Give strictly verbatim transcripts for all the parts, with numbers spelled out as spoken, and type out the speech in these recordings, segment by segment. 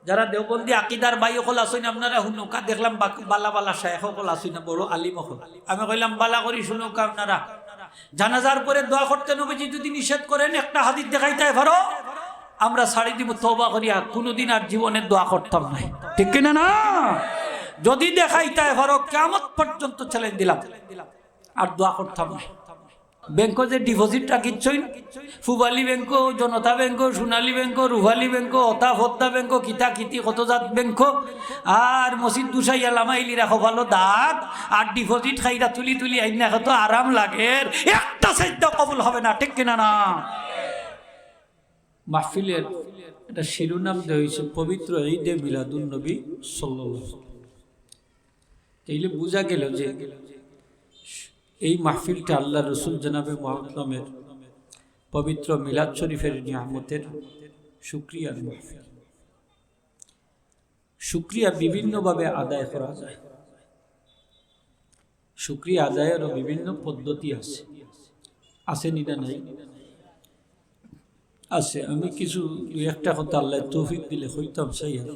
যারা দেওবন্দি আকিদার ভাই অকল আছইন, আপনারা হুনউক্কা, দেখলাম বাক-, বালা বালা শায়েখ অকল আছইন না, বড় আলিম অকল। আমি কইলাম, "বালা করি হুনউক্কা আপনারা, জানাজার পরে দোয়া করতে নবীজি যদি নিষেধ করেন, একটা হাদিস দেখাইতায় পারো, আমরা ছাড়ি দিমু তওবা করিয়া, কুনুদিন আর জীবনে দোয়া করতাম নায়।" ঠিক কিনা না? যদি দেখাইতায় পারো, কিয়ামত পর্যন্ত চ্যালেঞ্জ দিলাম, আর দোয়া করতাম নায়। ব্যাংকো যে ডিপোজিট রাখিছইন, পুবালী ব্যাংকো, জনতা ব্যাংকো, সোনালী ব্যাংকো, রূপালী ব্যাংকো, অতা পদ্মা ব্যাংকো, কিতা কিতি কত জাত ব্যাংকো, আর মসজিদ গুছাইয়া লামাইলিরা কপালো দাগ, আর ডিপোজিট খাইরা তুলি তুলি আইন্না কত আরাম লাগের, একটা সাইজদা কবুল হবে না, ঠিক কিনা না? মাহফিলের একটা শিরোনাম দেওয়া হয়েছে পবিত্র ঈদে মিলাদুন নবী সাল্লাল্লাহু আলাইহি ওয়াসাল্লাম। তাইলে বুঝা গেল যে এই মাহফিলটা আল্লাহ রসুল জনাবে মুহাম্মদের পবিত্র মিলাদ শরীফের নিয়ামতের শুকরিয়ার মাহফিল। শুকরিয়া বিভিন্নভাবে আদায় করা যায়। শুকরিয়া আদায়েরও বিভিন্ন পদ্ধতি আছে, আছে নি না নাই? আছে। আমি কিছু দুই একটা কথা আল্লাহ তৌফিক দিলে কইতাম চাই আর।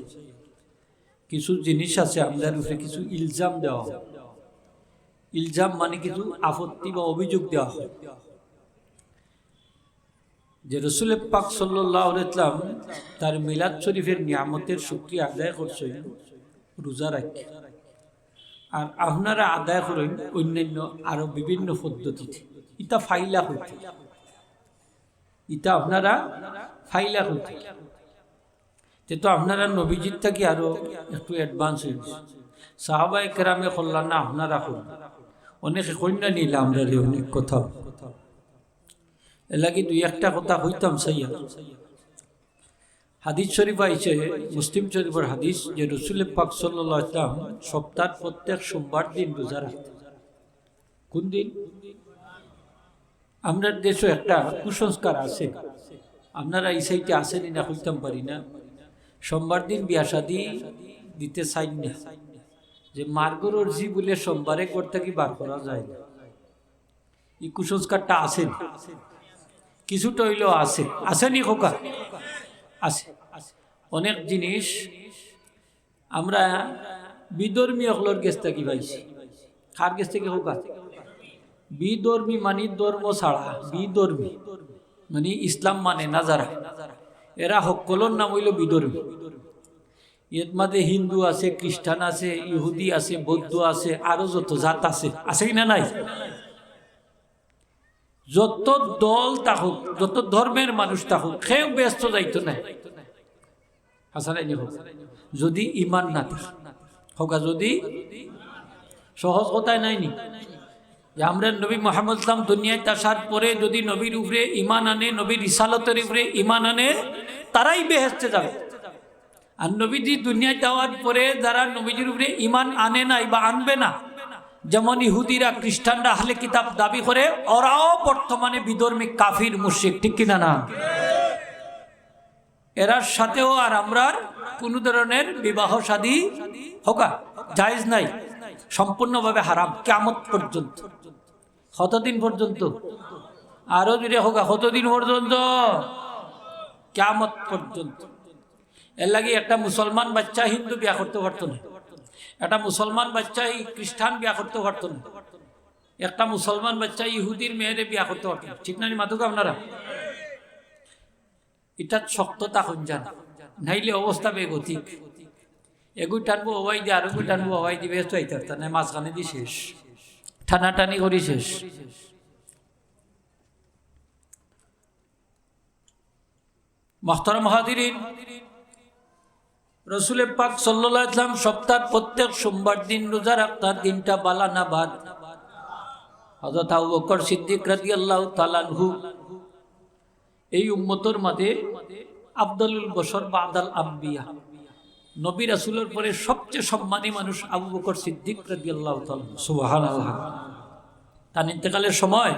কিছু জিনিস আছে, আমরার উপরে কিছু ইলজাম দেওয়া হয়। ইলজাম মানে কিছু আপত্তি বা অভিযোগ দেওয়া হয় যে রসুল পাক সাল্লাল্লাহু আলাইহি ওয়াসাল্লাম তার মিলাদ শরীফের নিয়ামতের শুকরিয়া আদায় করছইন রোজা রাখি, আর আপনারা আদায় করইন অন্যান্য আরো বিভিন্ন পদ্ধতিতে। ইটা ফাইলা হইতে, ইটা আপনারা ফাইলা হইতে। তে তো আপনারা নবীজির থাকি আরো একটু অ্যাডভান্স হইছে। সাহাবায়ে কেরামে করলা না, আপনারা করলা। অনেকে কইন না নিলা আমরারে অনেক কথা। এর লাগি দুই একটা কথা কইতাম চাইয়া। হাদিস শরীফ আইছে, মুসলিম শরীফের হাদিস, যে রসুল পাক সাল্লাল্লাহু আলাইহি ওয়াসাল্লাম সপ্তাহের প্রত্যেক সোমবার দিন রোজা রাখতেন। কোন দিন? আমরার দেশো একটা কুসংস্কার আছে, আপনারা এই সাইডে আছে নি না কইতাম পারি না। সোমবার দিন বিয়া শাদি দিতে চাইন না, যে মার ঘরর ঝি বুলে সোমবারে ঘর থাকি বার করা যায় না। এই কুসংস্কারটা আছে নি? কিছুটা হইলেও আছে, আছে নি খোকা? আছে। অনেক জিনিস আমরা বিধর্মী অকলর গেছ থাকি পাইছি। কার গেছ থাকি খোকা? বিধর্মী মানে ধর্ম ছাড়া, বিধর্মী মানে ইসলাম মানে না যারা, এরা হক্কলর নাম হইল বিধর্মী। এর মাঝে হিন্দু আছে, খ্রিস্টান আছে, ইহুদি আছে, বৌদ্ধ আছে, আরো যত জাত আছে, আছে কি না নাই? যত দল থাকুক, যত ধর্মের মানুষ থাকুক, কেউ বেহেস্ত যাইতো নায়। হাছা নায় নি খোকা? যদি ইমান না থাকে। খোকা, যদি, সহজ কথায় নায় নি? যে আমরা নবী মোহাম্মদ ইসলাম দুনিয়াত আসার পরে যদি নবীর উপরে ইমান আনে, নবীর রিসালতের উপরে ইমান আনে, তারাই বেহেস্তে যাবে। আর নবীজি দুনিয়াত আওয়ার পরে যারা নবীজির উপরে ইমান আনে নাই বা আনবে না, যেমন ইহুদিরা, খ্রিস্টানরা, আহলে কিতাব দাবি করে, ওরাও বর্তমানে বিধর্মী কাফির মুশরিক, ঠিক কিনা না? এরার সাথেও আর আমরার কোনো ধরনের বিবাহ শাদী খোকা জায়েজ নাই, সম্পূর্ণভাবে হারাম কিয়ামত পর্যন্ত। কতদিন পর্যন্ত? আরো জোরে খোকা, কতদিন পর্যন্ত? কিয়ামত পর্যন্ত। এর লাগি একটা মুসলমান বাচ্চা হিন্দু বিয়া করতে পারতো না, একটা মুসলমান বাচ্চা ই খ্রিস্টান বিয়া করতে পারতো না, একটা মুসলমান বাচ্চা ইহুদির মেয়েরে বিয়া করতে পারতো না। ঠিক না নি মাতুক আপনারা? ইটা শক্ত থাকইন যান, নাইলে অবস্থা বেগতিক। এগু টানবো হওয়াই দি, আরগু টানবো হওয়াই দি, বেহেস্ত আইতারতা নায়, মাঝখানেদি শেষ, টানাটানি করি শেষ। মোহতারাম হাজিরিন, রসুলে পাক সাল্লাল্লাহু আলাইহি ওয়াসাল্লাম সপ্তাহের প্রত্যেক সোমবার দিন রোজা রাখতা, দিনটা বালা না বাদ? হযরত আবু বকর সিদ্দিক রাদিয়াল্লাহু তাআলা আনহু এই উম্মতর মাঝে আফদালুল বশর বাদাল আম্বিয়া, নবী রাসূলের পরে সবচেয়ে সম্মানী মানুষ আবু বকর সিদ্দিক রাদিয়াল্লাহু তাআলা আনহু। সুবহানাল্লাহ। তান ইন্তেকালের সময়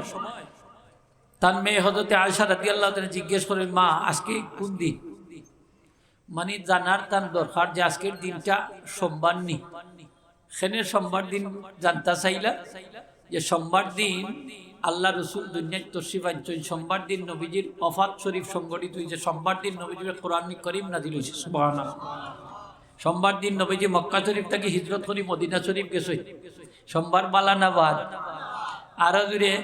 তান মেয়ে হযরতে আয়েশা রাদিয়াল্লাহু তাআলা জিজ্ঞেস করেন, "মা, আজকে কোন দিন?" মানে জানার তান দরকার যে আজকের দিনটা সোমবার নি। কেনে সোমবার দিন জানতা চাইলা যে সোমবার দিন আল্লাহ রসুল দুনিয়াত তশরিফ আনছইন, সোমবার দিন নবীজির ওফাত শরীফ সংঘটিত হইছে, সোমবার দিন নবীজির কোরআন করিম নাজিল হইছে। সুবহানাল্লাহ। সোমবার দিন নবীজি মক্কা শরীফ থাকি হিজরত করি মদিনা শরীফ গেছইন। সোমবার বালা না বাদ? আরো জুরে।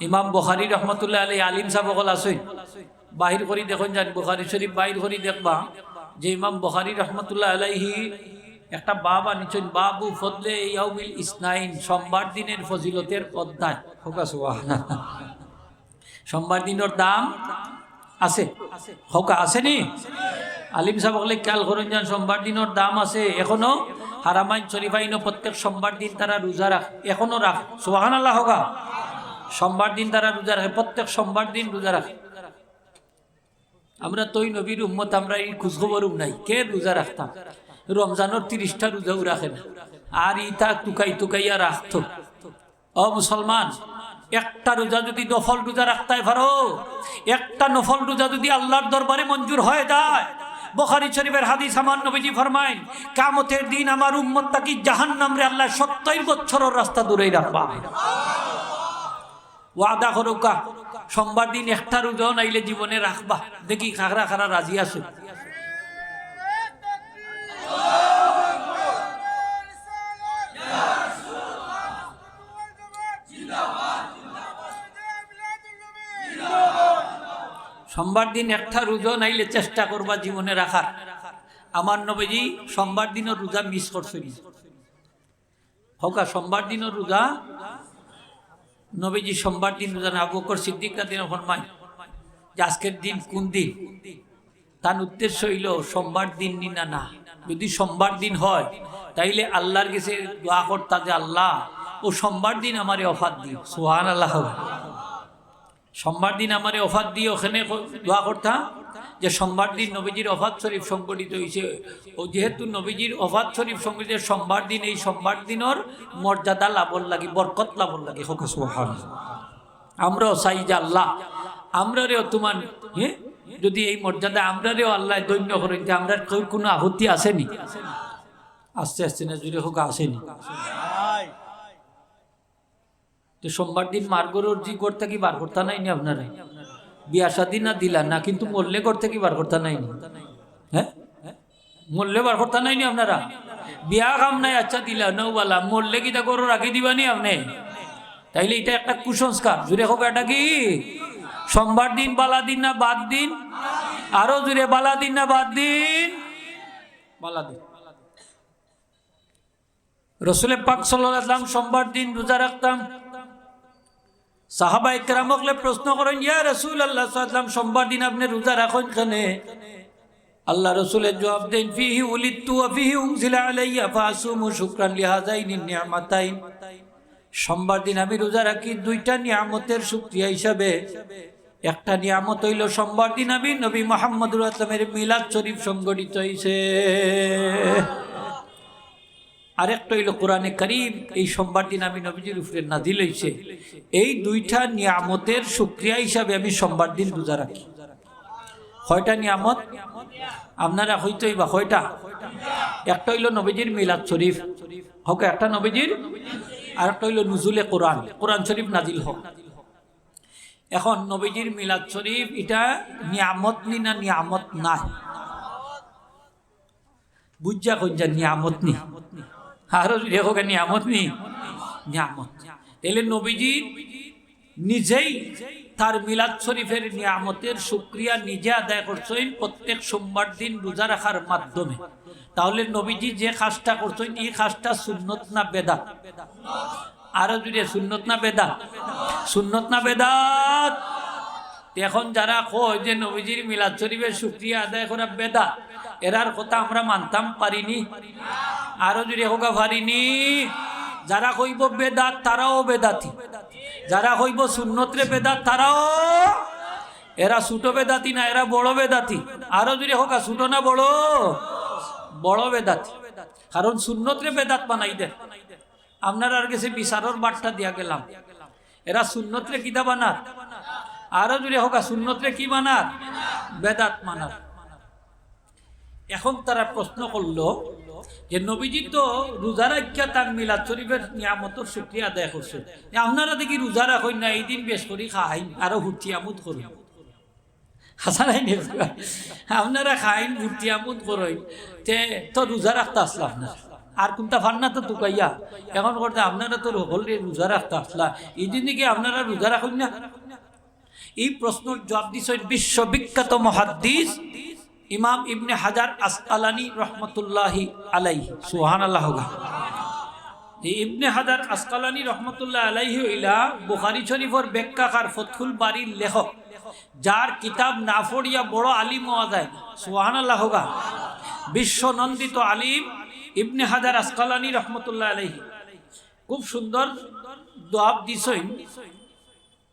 ইমাম বুখারী রহমতুল্লাহ আলাইহি আলিম সাব অকল আছইন, বাহির করি দেখইন যান, বুখারী শরীফ বাহির করি দেখবা যে ইমাম বুখারী রহমতুল্লাহ আলাইহি একটা বাব আনিছইন, বাবু ফদলে ইয়াউমিল ইসনাইন, সোমবার দিনের ফজিলতের অধ্যায়। কউক্কা সুবহানাল্লাহ। সোমবার দিনর দাম আছে। কউক্কা আছে নি? আলিম সাব অকলে খেয়াল করইন যান, সোমবার দিনর দাম আছে। এখনো হারামাইন শরীফাইনো প্রত্যেক সোমবার দিন তারা রোজা রাখ, এখনো রাখ। সুবহানাল্লাহ কউক্কা। সোমবার দিন তারা রোজা রাখে, প্রত্যেক সোমবার দিন রোজা রাখে। আমরা তো ওই নবীর উম্মত, আমরা এই খোঁজখবরও নাই, কে রোজা রাখতাম? রমজানর তিরিশটা রোজাও রাখে না, আর ইতা তুকাই তুকাইয়া রাখতো। ও মুসলমান, একটা রোজা যদি নফল রোজা রাখতায় পারো, একটা নফল রোজা যদি আল্লাহর দরবারে মঞ্জুর হয়ে যায়, বুখারী শরীফের হাদিস, আমার নবীজি ফরমাইন, কিয়ামতের দিন আমার উম্মত থাকি জাহান্নামরে আল্লাহ সত্তইর বছরর রাস্তা দূরেই রাখবা। ওয়াদা করউক্কা, সোমবার দিন একটা রোজাও নাইলে জীবনে রাখবা। দেখি কারা কারা রাজি আছে। সোমবার দিন একটা রোজাও নাইলে চেষ্টা করবা জীবনে রাখার। আমার নবীজি সোমবার দিনর রোজা মিস করছইন। কউক্কা, সোমবার দিনর রোজা, নবীজি সোমবার দিন রোজা না। আবু বকর সিদ্দিক রাদিয়াল্লাহু আনহু ফরমাইন যে আজকের দিন কোন দিন? তান উদ্দেশ্য অইলো সোমবার দিন নি না, না। যদি সোমবার দিন হয়, তাইলে আল্লাহর গেছে দোয়া করতা যে, "আল্লাহ, ও সোমবার দিন আমারে ওফাত দিও।" সুবহানাল্লাহ। সোমবার দিন আমারে ওফাত দিও, ওখানে ক-, দোয়া করতা যে সোমবার দিন নবীজির ওফাত শরীফ সংঘটিত হইছে। ও যেহেতু নবীজির ওফাত শরীফ সংঘটিত সোমবার দিন, এই সোমবার দিনর মর্যাদা লাভর লাগি, বরকত লাভর লাগি। কউক্কা সুবহানাল্লাহ। আমরাও চাই যে আল্লাহ আমরারেও তোমার, হ্যাঁ, যদি এই মর্যাদা আমরারেও আল্লাহ ধন্য করইন, তে আমরার কেউর কোনো আপত্তি আছে নি? আস্তে আস্তে না, জুরে কউক্কা, আছে নি? তে সোমবার দিন মার ঘরর ঝি ঘর থাকি বার করতা নায় নি আপনারা? বিয়া শাদী না দিলা না, কিন্তু মরলে ঘর থাকি বার করতা নায় নি? হ্যাঁ? মরলে বার করতা নায় নি আপনারা? বিয়া কাম নাই, আচ্ছা দিলা, নৌবালা, মরলে কিতা ঘরো রাখি দিবা নি আপনে? তাইলে ইটা একটা কুসংস্কার। জুরে কউক্কা, ইটা কি? সোমবার দিন বালা দিন না বাদ দিন? আরো জুরে, বালা দিন না বাদ দিন? বালা দিন। রসুলে পাক সাল্লাল্লাহু আলাইহি ওয়াসাল্লাম সোমবার দিন রোজা রাখতা। সাহাবা ইকরাম অকলে প্রশ্ন করইন, "ইয়া রাসূলুল্লাহ সাল্লাল্লাহু আলাইহি ওয়াসাল্লাম, সোমবার দিন আপনে রোজা রাখইন কেনে?" আল্লাহ রসুলে জবাব দেইন, "ফিহি উলিদতু ওয়া ফিহি উনজিলা আলাইয়া ফাসুমু শুকরান লিহাযাইনিন নি'মাতাইন।" সোমবার দিন আমি রোজা রাখি দুইটা নিয়ামতের শুকরিয়া হিসাবে। একটা নিয়ামত অইলো সোমবার দিন আমি নবী মুহাম্মদুর আসলামের মিলাদ শরীফ সংঘটিত হইছে। আরেকটা অইলো কোরআনে কারীম এই সোমবার দিন আমি নবীজির উপরে নাজিল হইছে। এই দুইটা নিয়ামতের শুকরিয়া হিসাবে আমি সোমবার দিন রোজা রাখি। কয়টা নিয়ামত? আপনারা কইতে অইবা কয়টা? একটা অইলো নবীজির মিলাদ শরীফ, কউক্কা একটা নবীজির, আর একটা অইলো নুজুলে কোরআন, কোরআন শরীফ নাজিল হওয়া। এখন নবীজির মিলাদ শরীফ ইটা নিয়ামত নি না নিয়ামত নায়? বুঝা কইন যে নিয়ামত নি। আরো জুরে কউক্কা, নিয়ামত নি? নিয়ামত। তাইলে নবীজি নিজেই তার মিলাদ শরীফের নিয়ামতের শুকরিয়া নিজে আদায় করছইন প্রত্যেক সোমবার দিন রোজা রাখার মাধ্যমে। তাহলে নবীজি যে কাজটা করছইন, এই কাজটা সুন্নত না বেদাত? আরো জুরে, সুন্নত না বেদাত? সুন্নত না বেদাত? তে এখন যারা কয় যে নবীজির মিলাদ শরীফের শুকরিয়া আদায় করা বেদাত, এরার কথা আমরা মানতাম পারি নি? আরো জুরে কউক্কা, পারি নি? যারা কইবো বেদাত, তারাও বেদাতি। যারা কইবো সুন্নতরে বেদাত, তারাও, এরা ছোট বেদাতি না, এরা বড় বেদাতি। আরো জুরে কউক্কা, ছোট না বড়? বড় বেদাতি। কারণ সুন্নতরে বেদাত বানাই দেয়। আপনারার গেছে বিচারর বাট্টা দিয়া গেলাম। এরা সুন্নতরে কিতা বানার? আরো জুরে কউক্কা, সুন্নতরে কি বানার? বেদাত বানার। এখন তারা প্রশ্ন করলো যে নবীজি তো রোজা রাখিয়া তার মিলাদ শরীফের নিয়ামতর শুকরিয়া আদায় করছে, এ আপনারা দেখি রোজা রাখইন না, এই দিন বেশ করি খাইন, আরো ফুর্তি আমোদ করইন। হাছা নায়নি? আপনারা খাইন, ভুর্তি আমোদ করইন, তে তো রোজা রাখতা আছলা আপনারা। আর কুনটা ফান্না তো তুকাইয়া, এখন করতে আপনারা তো হকলরে রোজা রাখতা আছলা, ইদিন দিকে আপনারা রোজা রাখইন না? এই প্রশ্নর জবাব দিছইন বিশ্ববিখ্যাত মুহাদ্দিস ইমাম ইবনে হাজার আসকালানী রহমতুল্লাহি আলাইহি। সুবহানাল্লাহ কউক্কা। এই ইবনে হাজার আসকালানী রহমতুল্লাহ আলাইহি অইলা বুখারী শরীফর ব্যাখ্যাকার, ফতহুল বারীর লেখক, যার কিতাব না পড়িয়া বড় আলিম অওয়া যায় না। সুবহানাল্লাহ কউক্কা। বিশ্বনন্দিত আলিম ইবনে হাজার আসকালানী রহমতুল্লাহ আলাইহি খুব সুন্দর জবাব দিছইন,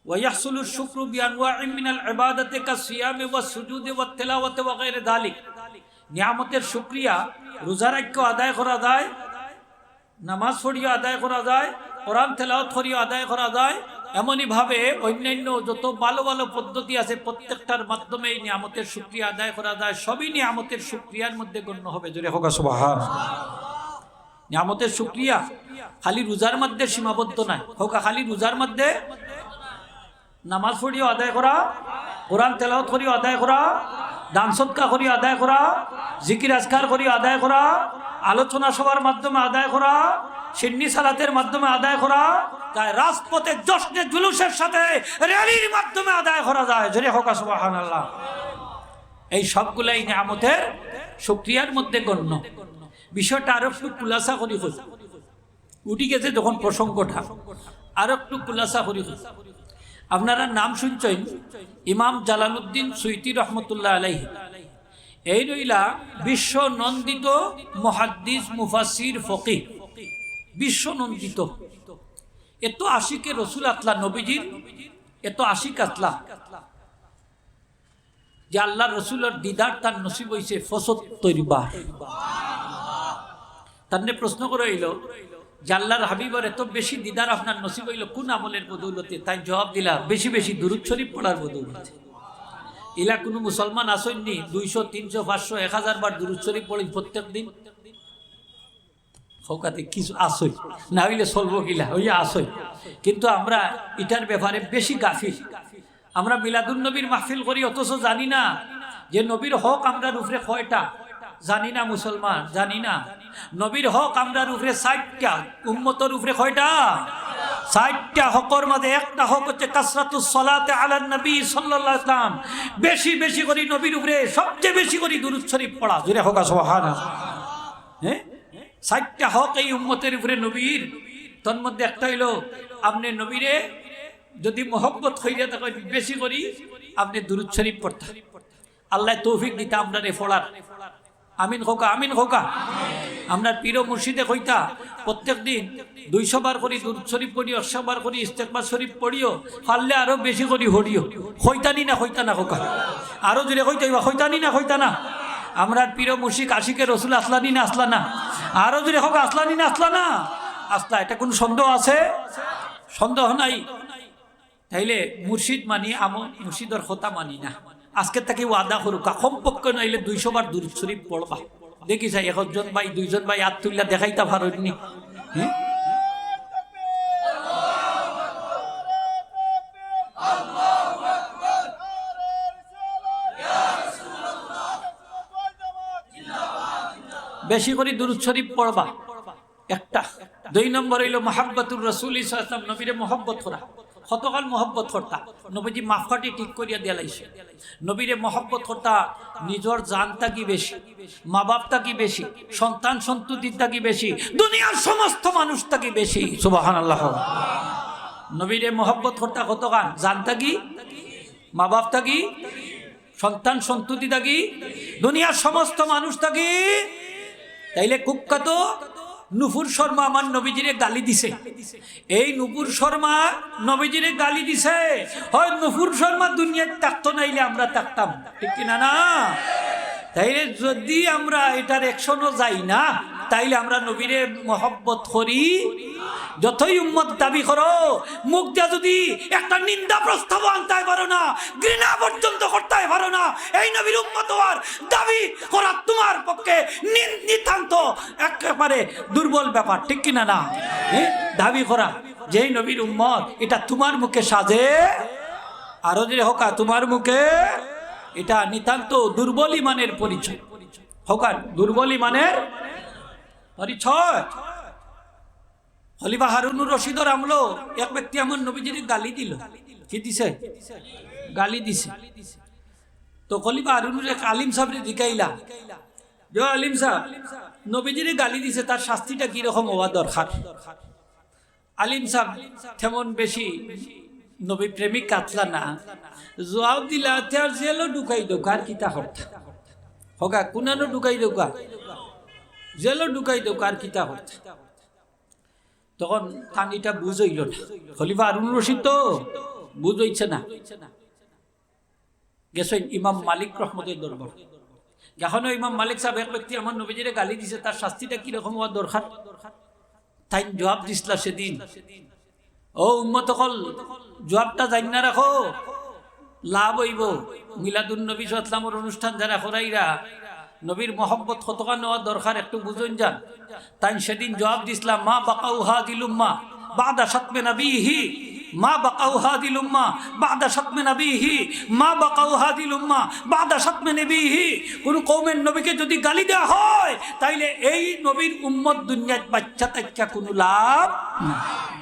"ওয়া ইয়াহসুলুশ শুকরু বিআনওয়াইম মিনাল ইবাদাতি কাস সিয়ামি ওয়াস সুজুদি ওয়াত তিলাওয়াতি ওয়া গায়রি যালিক।" নিয়ামতের শুকরিয়া রোজা রাখিয়াও আদায় করা যায়, নামাজ পড়িয়াও আদায় করা যায়, কোরআন তেলাওয়াত করিয়াও আদায় করা যায়। এমনইভাবে অন্যান্য যত ভালো ভালো পদ্ধতি আছে, প্রত্যেকটার মাধ্যমে এই নিয়ামতের শুকরিয়া আদায় করা যায়। সবই নিয়ামতের শুকরিয়ার মধ্যে গণ্য হবে। জোরে কউক্কা সুবহান। নিয়ামতের শুকরিয়া খালি রোজার মধ্যে সীমাবদ্ধ নায়। কউক্কা, খালি রোজার মধ্যে নামাজ পড়িয়াও আদায় করা, কোরআন তেলাওয়াত করিয়াও আদায় করা, দান সদকা করিয়াও আদায় করা, জিকির আজকার করিয়াও আদায় করা, আলোচনা সভার মাধ্যমে আদায় করা, সিন্নি সালাতের মাধ্যমে আদায় করা যায়, রাজপথে জশ্নে জুলুসের সাথে র‍্যালির মাধ্যমে আদায় করা যায়। জোরে কউক্কা সুবহানাল্লাহ। এই সবগুলাই নিয়ামতের শুকরিয়ার মধ্যে গণ্য। বিষয়টা আরো একটু খুলাসা করি কই। উঠি গেছে যখন প্রসঙ্গটা, আরো একটু খুলাসা করি কই। আপনারা নাম শুনছইন ইমাম জালালউদ্দিন সুয়ুতী রহমতুল্লাহ আলাইহি। এইন অইলা বিশ্বনন্দিত মুহাদ্দিস, মুফাসসির, ফকিহ। বিশ্বনন্দিত। এত আশিকে রসুল আছলা, নবীজির এত আশিক আছলা যে আল্লাহর রসুলর দিদার তান নসিব অইছে পঁচাত্তর বার। তানরে প্রশ্ন করা অইলো যে, "আল্লাহর হাবিবর এত বেশি দিদার আপনার নসিব অইলো কুন আমলের বদৌলতে?" তাইন জবাব দিলা, "বেশি বেশি দুরূদ শরীফ পড়ার বদৌলতে।" ইলা কুনু মুসলমান আছইন নি দুইশো, তিনশো, পাঁচশো, এক হাজার বার দুরূদ শরীফ পড়ইন প্রত্যেক দিন? কউক্কা তে কিছু আছইন, না অইলে চলবো কিলা, অইয়া আছইন। কিন্তু আমরা ইটার ব্যাপারে বেশি গাফিল। আমরা মিলাদুন নবীর মাহফিল করি, অথচ জানি না যে নবীর হক আমরার উপরে কয়টা। জানি না মুসলমান, জানি না। নবীর হক আমরার উপরে চাইরটা, উম্মতর উপরে কয়টা? চাইরটা হকর মাঝে একটা হক অইছে কাসরাতুস সালাতে আলান নবী সাল্লাল্লাহু আলাইহি ওয়াসাল্লাম, বেশি বেশি করি নবীর উপরে, সবচেয়ে বেশি করি দুরূদ শরীফ পড়া। জোরে কউক্কা সুবহানাল্লাহ। হ্যাঁ, চাইরটা হক এই উম্মতের উপরে নবীর, তার মধ্যে একটা অইলো আপনে নবীরে যদি মহব্বত কইরা থাকইন, বেশি করি আপনে দুরূদ শরীফ পড়তা। আল্লায় তৌফিক দিতা আমরারে পড়ার। আমিন কউক্কা, আমিন কউক্কা। আমরার পীর ও মুর্শিদে কইতা, প্রত্যেক দিন দুইশো বার করি দুরূদ শরীফ পড়িও, একশো বার করি ইস্তেগফার শরীফ পড়িও, পারলে আরো বেশি করি পড়িও। কইতা নি না কইতা না কউক্কা? আরো জোরে কইতা অইবা, কইতা নি না কইতা না? আমরার পীর ও মুর্শিদ আশিকে রসুল আছলা নি না আছলা না? আরো জোরে কউক্কা, আছলা নি না আছলা না? আছলা, এটা কুনু সন্দেহ আছে? সন্দেহ নাই। তাইলে মুর্শিদ মানি, আমরার মুর্শিদর কথা মানি না। আজকে থাকি ওয়াদা করউক্কা, কমপক্ষে নাইলে দুইশো বার দুরূদ শরীফ পড়বা। দেখি চাই, একজন ভাই, দুইজন ভাই আত তুলিয়া দেখাইতা পারইন নি? হ্যাঁ? বেশি করি দুরূদ শরীফ পড়বা। একটা। দুই নম্বর অইলো মুহাব্বাতুর রাসূল সাল্লাল্লাহু আলাইহি ওয়াসাল্লাম, নবীরে মহব্বত করা। কতখান মহব্বত করতা? নবীজি মাপকাঠি ঠিক করিয়া দিলাইছে। নবীরে মহব্বত করতা নিজর জান থাকি বেশি, মা বাপ থাকি বেশি, সন্তান সন্ততি থাকি বেশি, দুনিয়ার সমস্ত মানুষ থাকি বেশি। সুবহানাল্লাহ। নবীরে মহব্বত করতা কতখান? জান থাকি, মা বাপ থাকি, সন্তান সন্ততি থাকি, দুনিয়ার সমস্ত মানুষ থাকি। তাইলে কুখ্যাত নুপুর শর্মা আমার নবীজিরে গালি দিছে। এই নুপুর শর্মা নবীজিরে গালি দিছে। হয় নুপুর শর্মা দুনিয়াত থাকতো, নাইলে আমরা থাকতাম, ঠিক কি না? না? তাইলে যদি আমরা ইটার actionও যাই না, তাইলে আমরা নবীরে মহব্বত করি। যতই উম্মত দাবি করো, মুখ দিয়া যদি একটা নিন্দা প্রস্তাবও আনতায় পারো না, ঘৃণা পর্যন্ত করতায় পারো না, এই নবীর উম্মত অওয়ার দাবি করা তুমার পক্ষে নি-, নিতান্ত একেবারে দুর্বল ব্যাপার, ঠিক কি না? না? হ্যাঁ? দাবি করা যে এই নবীর উম্মত, ইটা তুমার মুখে সাজে? আরো জোরে কউক্কা, তুমার মুখে এটা নিতান্ত দুর্বল ইমানের পরিচয়। হকার দুর্বল ইমানের পরিচয়। খলিফা হারুনুর রশিদর আমলো এক ব্যক্তি আমার নবীজিরে গালি দিল। কি দিছে? গালি দিছে। তো খলিফা হারুনুর এক আলিম সাহেবরে জিকাইলা, যে, "আলিম সাহেব, নবীজিরে গালি দিছে, তার শাস্তিটা কিরকম হওয়া দরকার?" আলিম সাহেব তেমন বেশি নবী প্রেমিক কাতলা না, জবাব দিলা, "তে আর জেলো ঢুকাই দেউক্কা, আর কিতা করতা?" হকা, কুনানো ঢুকাই দেউক্কা, জেলো ঢুকাই দেউক্কা, আর কিতা করতা? তখন তান ইটা বুঝ অইল না। খলিফা হারুনুর রশিদ তো বুঝ অইছে না। গেছইন ইমাম মালিক রহমতের দরবার। যখন ইমাম মালিক সাহেব, "এক ব্যক্তি আমার নবীজিরে গালি দিছে, তার শাস্তিটা কিরকম হওয়া দরকার?" তাইন জবাব দিছলা সেদিন, "ও উম্মত অকল, জবাবটা জাইন্না রাখো, লাভ অইবো।" মিলাদুন নবী সাল্লাল্লাহু আলাইহি ওয়াসাল্লামর অনুষ্ঠান যারা করাইরা, নবীর মহব্বত কতখান হওয়া দরকার একটু বুঝইন যান। তাইন সেদিন জবাব দিছলা, "মা বাকাউ হাদিল উম্মা বাদা শাতমে নবীহি, মা বাকাউ হাদিল উম্মা বাদা শাতমে নবীহি, মা বাকাউ হাদিল উম্মা বাদা শাতমে নবীহি।" কোন কওমের নবীকে যদি গালি দেওয়া হয়, তাইলে এই নবীর উম্মত দুনিয়াত বাচ্চা থাকিয়া কোনো লাভ নাই।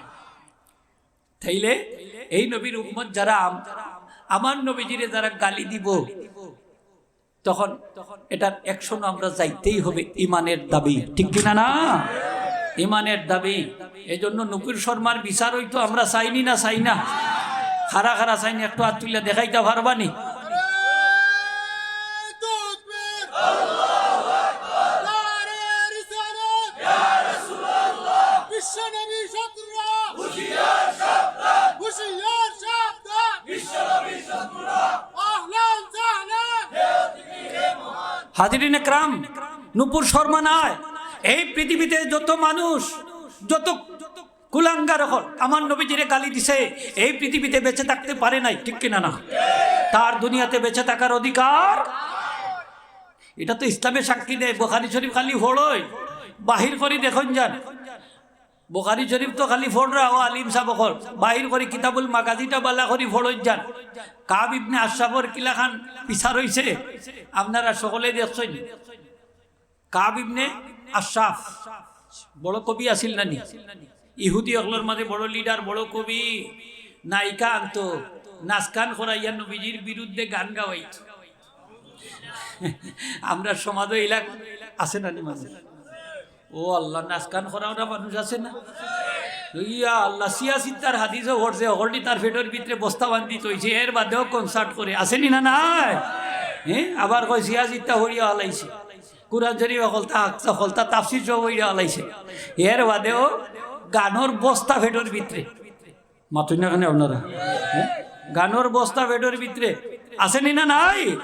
তাইলে এই নবীর উম্মত যারা আম-, আমার নবীজিরে যারা গালি দিব, তখন এটার অ্যাকশনও আমরা যাইতেই হবে, ইমানের দাবি, ঠিক কিনা না? ইমানের দাবি। এই জন্য নুপুর শর্মার বিচার অইতো আমরা চাইনি না, চাই না? খারা খারা চাইনি, একটু হাত তুলিয়া দেখাইতা পারবানি? বিশ্বনবী শত্রুরা হুঁশিয়ার সাবধান, হুঁশিয়ার সাবধান। বিশ্বনবী শত্রুরা আহলান সাহলান। হাজিরিন একরাম, নুপুর শর্মা নায়, এই পৃথিবীতে যত মানুষ, যত কুলাঙ্গার অকল আমার নবীজিরে গালি দিছে, এই পৃথিবীতে বেঁচে থাকতে পারে নাই, ঠিক কিনা না? তার দুনিয়াতে বেঁচে থাকার অধিকার। এটা তো ইসলামে সাক্ষী দেয়। বুখারী শরীফ খালি পড়ই, বাহির করি দেখইন যান। বুখারী শরীফ তো খালি পড়রা ও আলিম সাব অকল, বাহির করি কিতাবুল মাগাজিটা বালা করি পড়ইন যান। কাব ইবনে আশরাফর কিলাখান বিচার অইছে, আপনারা সকলে দেখছইন। কাব ইবনে আশরাফ বড় কবি আছিল না নি? ইহুদি অকলর মাঝে বড় লিডার, বড় কবি, নায়িকা আনতো, নাচ গান করাইয়া নবীজির বিরুদ্ধে গান গাওয়াইতো। আমরার সমাজও ইলা আছে না নি মানুষ? ও আল্লাহ, নাচ গান করাওরা মানুষ আছে না? ইয়া আল্লাহ, সিয়াসিত্তার হাদিসও পড়ছে, হকলটি তার পেটর ভিতরে বস্তা বান্ধি থইছে, এর বাদেও কনসার্ট করে, আছে নি না নাই? হ্যাঁ, আবার কয় সিয়াসিত্তা হরিয়া হালাইছে। কুরআন শরীফ হকলতা, আকসা হকলতা, তাফসির সব হইয়া হালাইছে। এর বাদেও গানর বস্তা পেটর ভিতরে। মাতইন না কেনে আপনারা? হ্যাঁ? গানর বস্তা পেটর ভিতরে। আছে নি না নাই?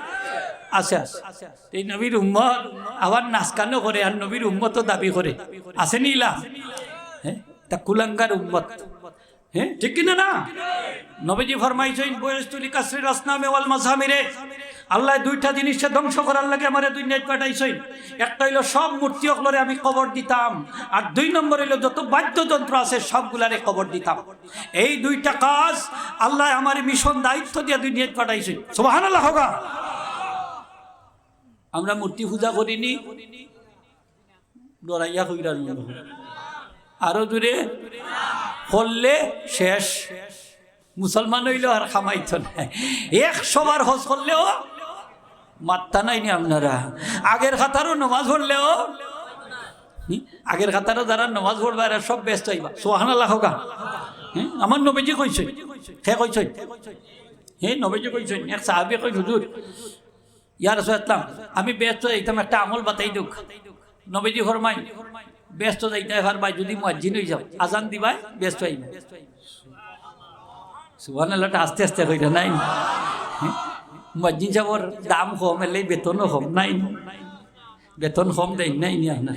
আছে, আছে। এই নবীর উম্মত আবার নাচ গানও করে আর নবীর উম্মতও দাবি করে। আছে নি ইলা? হ্যাঁ? তা কুলাঙ্গার উম্মত। হ্যাঁ, ঠিক কিনা না? নবীজি ফরমাইছইন, "বুইস্তু লিকাসরিল আসনামে ওয়াল মাজামিরে।" আল্লায় দুইটা জিনিসরে ধ্বংস করার লাগি আমারে দুনিয়াত পাঠাইছইন। একটা অইলো সব মূর্তি অকলরে আমি কবর দিতাম, আর দুই নম্বর অইলো যত বাদ্যযন্ত্র আছে সবগুলারে কবর দিতাম। এই দুইটা কাজ আল্লায় আমারে মিশন দায়িত্ব দিয়া দুনিয়াত পাঠাইছইন। সুবহানাল্লাহ কউক্কা। আমরা মূর্তি পূজা করি নি, ডরাইয়া কইরা মনে হয়। আরো জোরে করলে শেষ। মুসলমান অইলেও আর কামাইতো নায়। একশো বার হজ করলেও মাত্তা নাই নি আপনারা। আগের কাতারও নামাজ পড়লেও, হুম, আগের কাতারও যারা নামাজ পড়বা, এরা সব বেহেস্তো যাইবা। সুবহানাল্লাহ কউক্কা। হুম, আমার নবীজি কইছইন, কে কইছইন? হে নবীজি কইছইন, এক সাহাবী কইন, "হুজুর, ইয়া রাসূলুল্লাহ, আমি বেহেস্তো যাইতাম, একটা আমল বাতাই দেউক্কা।" নবীজি ফরমাইন, "বেহেস্তো যাইতায় পারবায় যুদি মুয়াজ্জিন অইযাও, আজান দিবায়, বেহেস্তো আইবায়।" সুবহানাল্লাহ, এটা আস্তে আস্তে কইরা নাই। হ্যাঁ? মুয়াজ্জিন সাবর দাম কম, এরলাগি বেতনও কম, নাই? বেতন কম দেইন, নাই নি আপনার?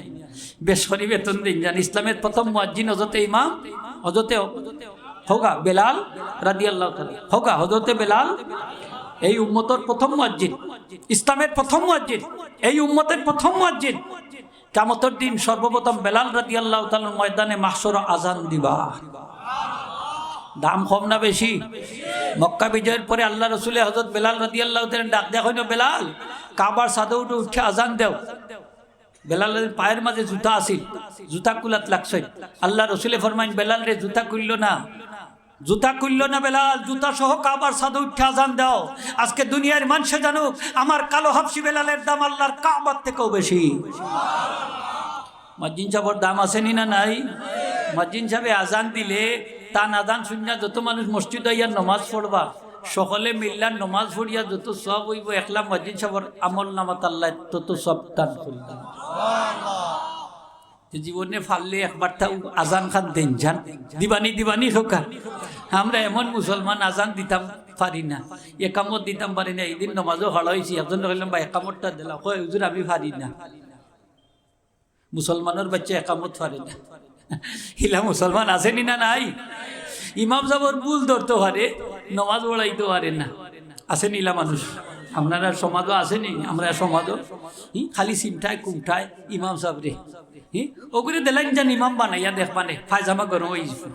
বেশ করি বেতন দেইন যান। ইসলামের প্রথম মুয়াজ্জিন হজরতে ইমাম, হজরতে কউক্কা বেলাল রাদিয়াল্লাহু তাআলা। কউক্কা হজরতে বেলাল এই উম্মতর প্রথম মুয়াজ্জিন, ইসলামের প্রথম মুয়াজ্জিন, এই উম্মতের প্রথম মুয়াজ্জিন। কিয়ামতর দিন সর্বপ্রথম বেলাল রাদিয়াল্লাহু তাআলা ময়দানে মাহশরো আজান দিবা। দাম কম না বেশি? মক্কা বিজয়র পরে আল্লার রসুলে হযরত বেলাল রাদিয়াল্লাহু তাআলা ডাক দেয়া কইন, "বেলাল, কাবার ছাদো উঠো, উঠে আজান দেও।" বেলালর পায়ের মাঝে জুতা আছিল, জুতা খুলাত লাগছইন। আল্লার রসুলে ফরমাইন, "বেলাল রে, জুতা খুললো না, জুতা খুললো না বেলাল, জুতা সহ কাবার ছাদো উঠে আজান দাও। আজকে দুনিয়ার মানষে জানুক, আমার কালো হাবশি বেলালের দাম আল্লার কাবার থেকেও বেশি।" মুয়াজ্জিন সাবর দাম আছে নি না নাই? মুয়াজ্জিন সাবে আজান দিলে, তান আজান শুনিয়া যত মানুষ মসজিদো আইয়া নমাজ পড়বা, সকলে মিল্লা নমাজ পড়িয়া যত সওয়াব অইবো, একলা মুয়াজ্জিন সাবর আমল নামাত আল্লায় তত সওয়াব দান করি দিবা। তে জীবনে পারলে একবার তাও আজান খান দেইন যান। দিবানি, দিবানি কউক্কা। আমরা এমন মুসলমান, আজান দিতাম পারি না, একামত দিতাম পারি না। একদিন নমাজো খাড়া অইছি, একজনরে কইলাম, "ভাই, একামতটা দিলাও।" কয়, "হুজুর, আমি পারি না।" মুসলমানর বাইচ্চা একামত পারে না। ইলা মুসলমান আছে নি না নাই? ইমাম সাবর ভুল ধরতো পারে, নমাজ পড়াইতো পারে না। আছে নি ইলা মানুষ? আপনারার সমাজো আছে নি? আমরার সমাজো, হি, খালি চিমটায় কুমটায় ইমাম সাবরে। হি, ওগুরে দেলাইন যান ইমাম বানাইয়া দেখবানে, পায়জামা গরম অইযিবো।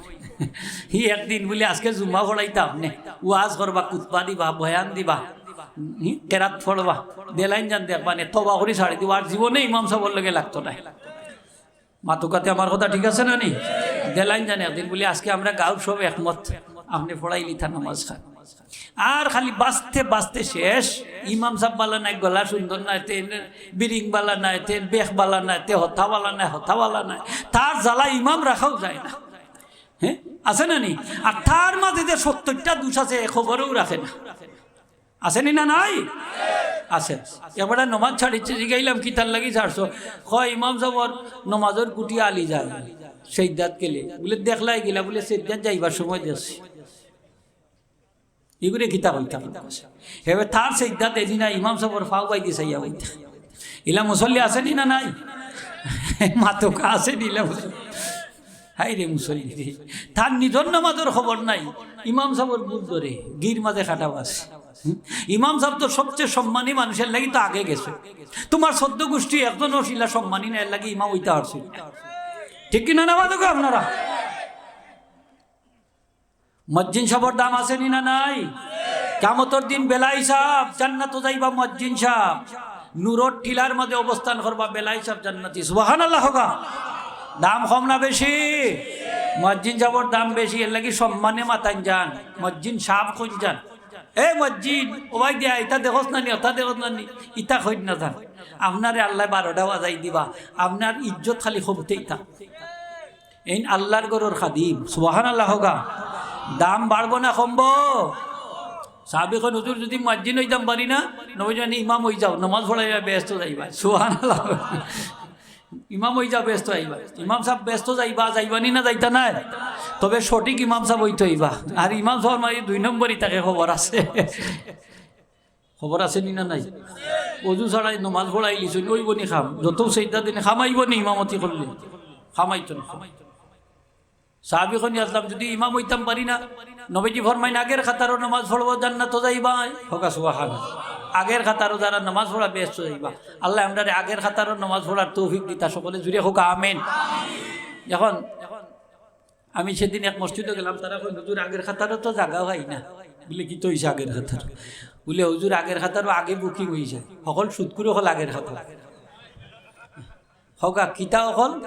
হি, একদিন বুলে, "আজকে জুম্মা পড়াইতা আপনে, ওয়াজ করবা, খুতবা দিবা, বয়ান দিবা।" হুম, কেরাত পড়বা, দেলাইন যান দেখবানে, তওবা করি ছাড়ি দিবো, আর জীবনে ইমাম সাবর লগে লাগতো নায়। মাতুক্কা তে আমার কথা ঠিক আছে না নি? দেলাইন যান একদিন বুলে, "আজকে আমরা গাউর সব একমত, আপনে পড়াইলিতা নমাজ খান।" আর খালি বাঁচতে বাঁচতে শেষ। ইমাম সাব বালা নায়, গলা সুন্দর নায়, তে বিরিং বালা নায়, তে বেখ বালা নায়, তে হতা বালা নায়, হতা বালা নায়। তার জ্বালা ইমাম রাখাও যায় না। হ্যাঁ, আছে না নি? আর তার মাঝে যে সত্তরটা দোষ আছে, এ খবরেও রাখে না। আছে নি না নাই? আছে। একবারে নমাজ ছাড়িছে, জিগাইলাম, "কিতার লাগি ছাড়ছো?" কয়, "ইমাম সাবর নমাজর গুটি আলি যায়, সেজদাত গেলে।" বুলে, "দেখলায় কিলা?" বুলে, "সেজদাত যাইবার সময় দেখছি।" ইগুরে কিতা কইতাম? হেবে তার সেজদাত এদিনা ইমাম সাবর ফাও বাইদি চাইয়া কইতা। ইলা মুসল্লি আছে নি না নাই? মাতুক্কা আছে নি ইলা মুসল্লি? হায় রে মুসল্লি রে, তার নিজর নমাজর খবর নাই, ইমাম সাবর ভুল ধরে, গির মাঝে কাটা বাছে। হুম? ইমাম সাব তো সবচেয়ে সম্মানী মানুষের লাগি তো আগে গেছে। তুমার চৌদ্দ গুষ্টি একজনও ইলা সম্মানী না, এর লাগি ইমাম অইতা পারছে না। ঠিক কি না, না মাতুক্কা আপনারা? মুয়াজ্জিন সাবর দাম আছে নি না নাই? কিয়ামতর দিন বেলাল সাব জান্নাতো যাইবা, মুয়াজ্জিন সাব নূরর টিলার মাঝে অবস্থান করবা, বেলাল সাব জান্নাতি। সুবহানাল্লাহ কউক্কা। দাম কম না বেশি? মুয়াজ্জিন সাবর দাম বেশি, এর লাগি সম্মানে মাতাইন যান, মুয়াজ্জিন সাব কইন যান। "এ মুয়াজ্জিন, ওবায় দিয়া, ইতা দেখোস না নি, ওতা দেখোস না নি?" ইতা কইন না যান। আপনারে আল্লায় বারোটা বাজাই দিবা, আপনার ইজ্জত খালি কমতেই থাক। এইন আল্লার ঘরর খাদিম, সুবহানাল্লাহ কউক্কা। দাম বাড়বো না কমবো? সাহাবী কইন, "হুজুর, যুদি মুয়াজ্জিন অইতাম পারি না, নবীজি কইন, ইমাম অইযাও, নমাজ পড়াইবা, বেহেস্তো যাইবা।" সুবহানাল্লাহ। ইমাম অইযাও, বেহেস্তো যাইবা। ইমাম সাব বেহেস্তো যাইবা, যাইবা নি না যাইতা নায়? তবে সঠিক ইমাম সাব অইতো অইবা। আর ইমাম সাবর মাঝে দুই নম্বরি থাকে, খবর আছে। খবর আছে নি না নাই? অজু ছাড়াই নমাজ পড়াইলিছইন, অইবো নি কাম? যত সেজদা দেইন, কাম আইবো নি ইমামতি করলে? কাম আইতো না। সাহাবী কইন, "ইয়া রাসুলাল্লাহ, যুদি ইমাম অইতাম পারি না।" নবীজি ফরমাইন, "আগের কাতারো নমাজ পড়বো, জান্নাতো যাইবা।" কউক্কা সুবহানাল্লাহ। আগের কাতারো যারা নমাজ পড়া, বেহেস্তো যাইবা। আল্লায় আমরারে আগের কাতারো নমাজ পড়ার তৌফিক দিতা, সকলে জুরে কউক্কা আমিন। এখন আমি সেদিন এক মসজিদো গেলাম, তারা কইন, "হুজুর, আগের কাতারো তো জাগা পাই না।" বুলে, "কিতা অইছে আগের কাতারো?" বুলে, "হুজুর, আগের কাতারো আগে booking অইযায়, হকল সুদখুর অকল আগের কাতারো।" কউক্কা, কিতা অকল?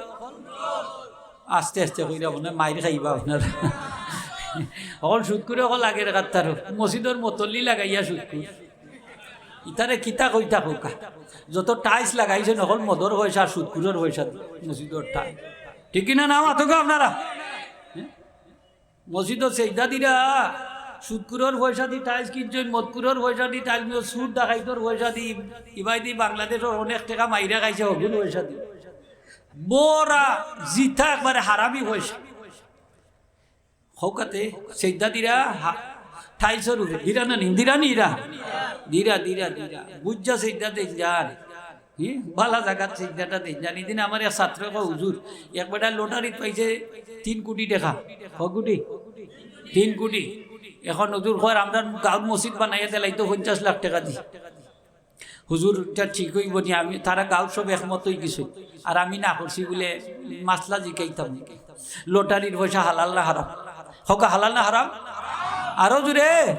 আস্তে আস্তে কইরা মনে অয় মাইর খাইবা আপনারা। হকল সুদখুর অকল আগের কাতারো, মসজিদর মতল্লি লাগাইয়া সুদখুর। ইতারে কিতা কইতা কউক্কা? যত tiles লাগাইছইন, হকল মদর পয়সা, সুদখুরর পয়সা, মসজিদর tiles। ঠিক কি না, না মাতউক্কা আপনারা? হ্যাঁ? মসজিদো সেজদা দিরা, সুদখুরর পয়সাদি tiles কিনছইন, মদখুরর পয়সাদি tiles, চুর ডাকাইতর পয়সাদি, ইবায়দি বাংলাদেশর অনেক টেকা মাইরা খাইছে, হগুর পয়সাদি। বড়া জিতা একবারে হারামি পয়সা। কউক্কা তে, সেজদা দিরা, হা-, tiles-র উপরে, দিরা না নি, দিরা নি ইরা? দিরা, দিরা, দিরা। বুঝা সেজদা দেইন যান। হি, বালা জাগাত সেজদাটা দেইন যান। ইদিন আমার এক ছাত্রয় কয়, "হুজুর, এক বেটায় লটারিত পাইছে তিন কুটি টেকা।" কয় কুটি? তিন কুটি। এখন হুজুর কয়, "আমরার গাউর মসজিদ বানাইয়া দিলাইতো পঞ্চাশ লাখ টেকা দি।" হুজুর, ইটা ঠিক অইবো নি? আমি, তারা গাউর সব একমত অইগেছে, আর আমি না করছি বুলে মাসলা জিকাইতাম। লটারির পয়সা হালাল না হারাম? কউক্কা, হালাল না হারাম? আরো জোরে।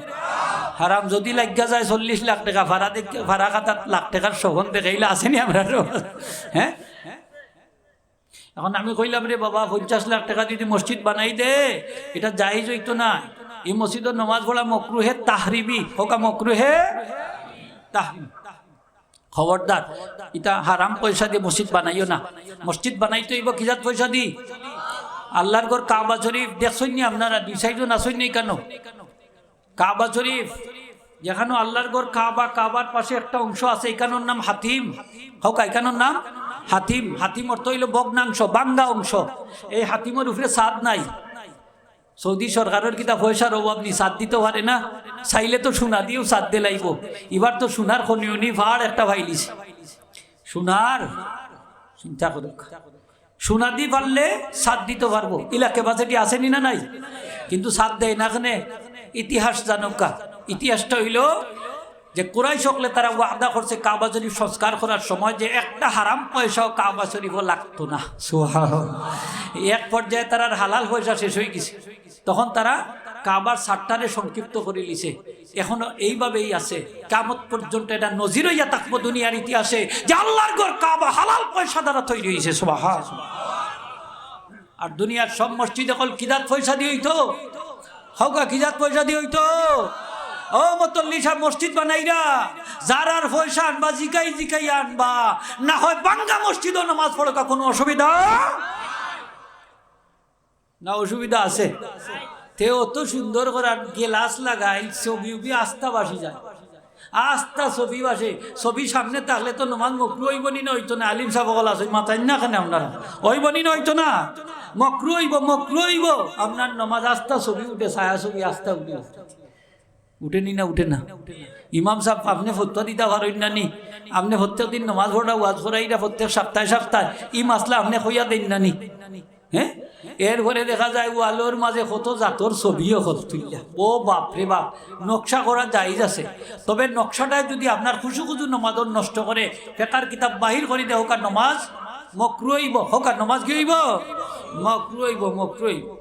হারাম যদি লাগিয়া যায় চল্লিশ লাখ টেকা, ফাড়া দেখ-, ফাড়া খাতাত লাখ টেকার স্বপন দেখাইলা আছেনি আমরার? হ্যাঁ, এখন আমি কইলাম, "রে বাবা, পঞ্চাশ লাখ টেকা যদি মসজিদ বানাই দে, ইটা জায়েজ অইতো না। ই মসজিদো নমাজ পড়া মকরুহে তাহরিমি।" কউক্কা, মকরুহে তাহরিমি। খবরদার, ইতা হারাম পয়সা দি মসজিদ বানাইও না। মসজিদ বানাইতে অইবো কি জাত পয়সা দি? আল্লার ঘর কাবা শরীফ দেখছইন নি আপনারা? দুই সাইডো আছইন নি কেনে? কাবা শরীফ, যেখানো আল্লার ঘর কাবা, কাবার পাশে একটা অংশ আছে, ইখানোর নাম হাতিম। কউক্কা, ইখানোর নাম হাতিম। হাতিম অর্থ অইলো ভগ্নাংশ, ভাঙ্গা অংশ। এই হাতিমর উপরে ছাদ নাই। সৌদি সরকারর কিতা পয়সার অভাব নি, ছাদ দিতো পারে না? চাইলে তো সোনা দিয়াউ ছাদ দিলাইবো। ইবার তো সোনার খনি উনি পাহাড় একটা পাইলিছে। সোনার, চিন্তা করউক্কা। সোনা দি পারলে ছাদ দিতো পারবো, ইলা capacity আছেনি না নাই? কিন্তু ছাদ দেয় না কেনে? ইতিহাস জানউক্কা। ইতিহাসটা অইলো যে কুরাইশ অকলে তারা ওয়াদা করছে কাবা শরীফ সংস্কার করার সময় যে একটা হারাম পয়সাও কাবা শরীফো লাগতো না। সুবহানাল্লাহ। এক পর্যায়ে তারার হালাল পয়সা শেষ অইগেছে, তখন তারা কাবার ছাদটারে সংক্ষিপ্ত করিলিছে। এখনো এইভাবেই আছে, কিয়ামত পর্যন্ত এটা নজির অইয়া থাকবো দুনিয়ার ইতিহাসে যে আল্লার ঘর কাবা হালাল পয়সা দ্বারা তৈরি অইছে। সুবহানাল্লাহ। আর দুনিয়ার সব মসজিদ অকল কি জাত পয়সা দি অইতো? কউক্কা, কি জাত পয়সা দি অইতো? ও মতল্লি সাব, মসজিদ বানাইরা যারার পয়সা আনবা, জিকাই জিকাই আনবা, না হয় ভাঙ্গা মসজিদো নামাজ পড়উক্কা, কোনো অসুবিধা? না, অসুবিধা আছে? তে অত সুন্দর করার গ্লাস লাগাইল, ছবি উবি আস্তা ভাসি যায়, আস্তা ছবি ভাসে। ছবি সামনে থাকলে তো নমাজ মকরু অইবো নি না অইতো না? আলিম সাব অকল আছইন, মাতইন না কেনে আপনারা? অইবো নি না অইতো না? মকরু অইবো, মকরু অইবো। আপনার নমাজ আস্তা ছবি উঠে, ছায়া ছবি আস্তা উঠে। উঠে নি না উঠে না? ইমাম সাব, আপনে ফতোয়া দিতা পারইন না নি? আপনে প্রত্যেক দিন নমাজ পড়া, ওয়াজ করাইরা প্রত্যেক সপ্তাহে সপ্তাহে, ই মাসলা আপনে কইয়া দেইন না নি? হ্যাঁ, এরপরে দেখা যায় ওয়ালর মাঝে কত জাতর ছবি অকল তুলিয়া। ও বাপ রে বাপ, নকশা করা জায়েজ আছে, তবে নকশাটায় যদি আপনার খুশু খুজু নমাজর নষ্ট করে, ফেকার কিতাব বাহির করি দেয়, কউক্কা নমাজ মকরু অইবো, কউক্কা নমাজ কি অইবো? মকরু অইবো, মকরু অইবো।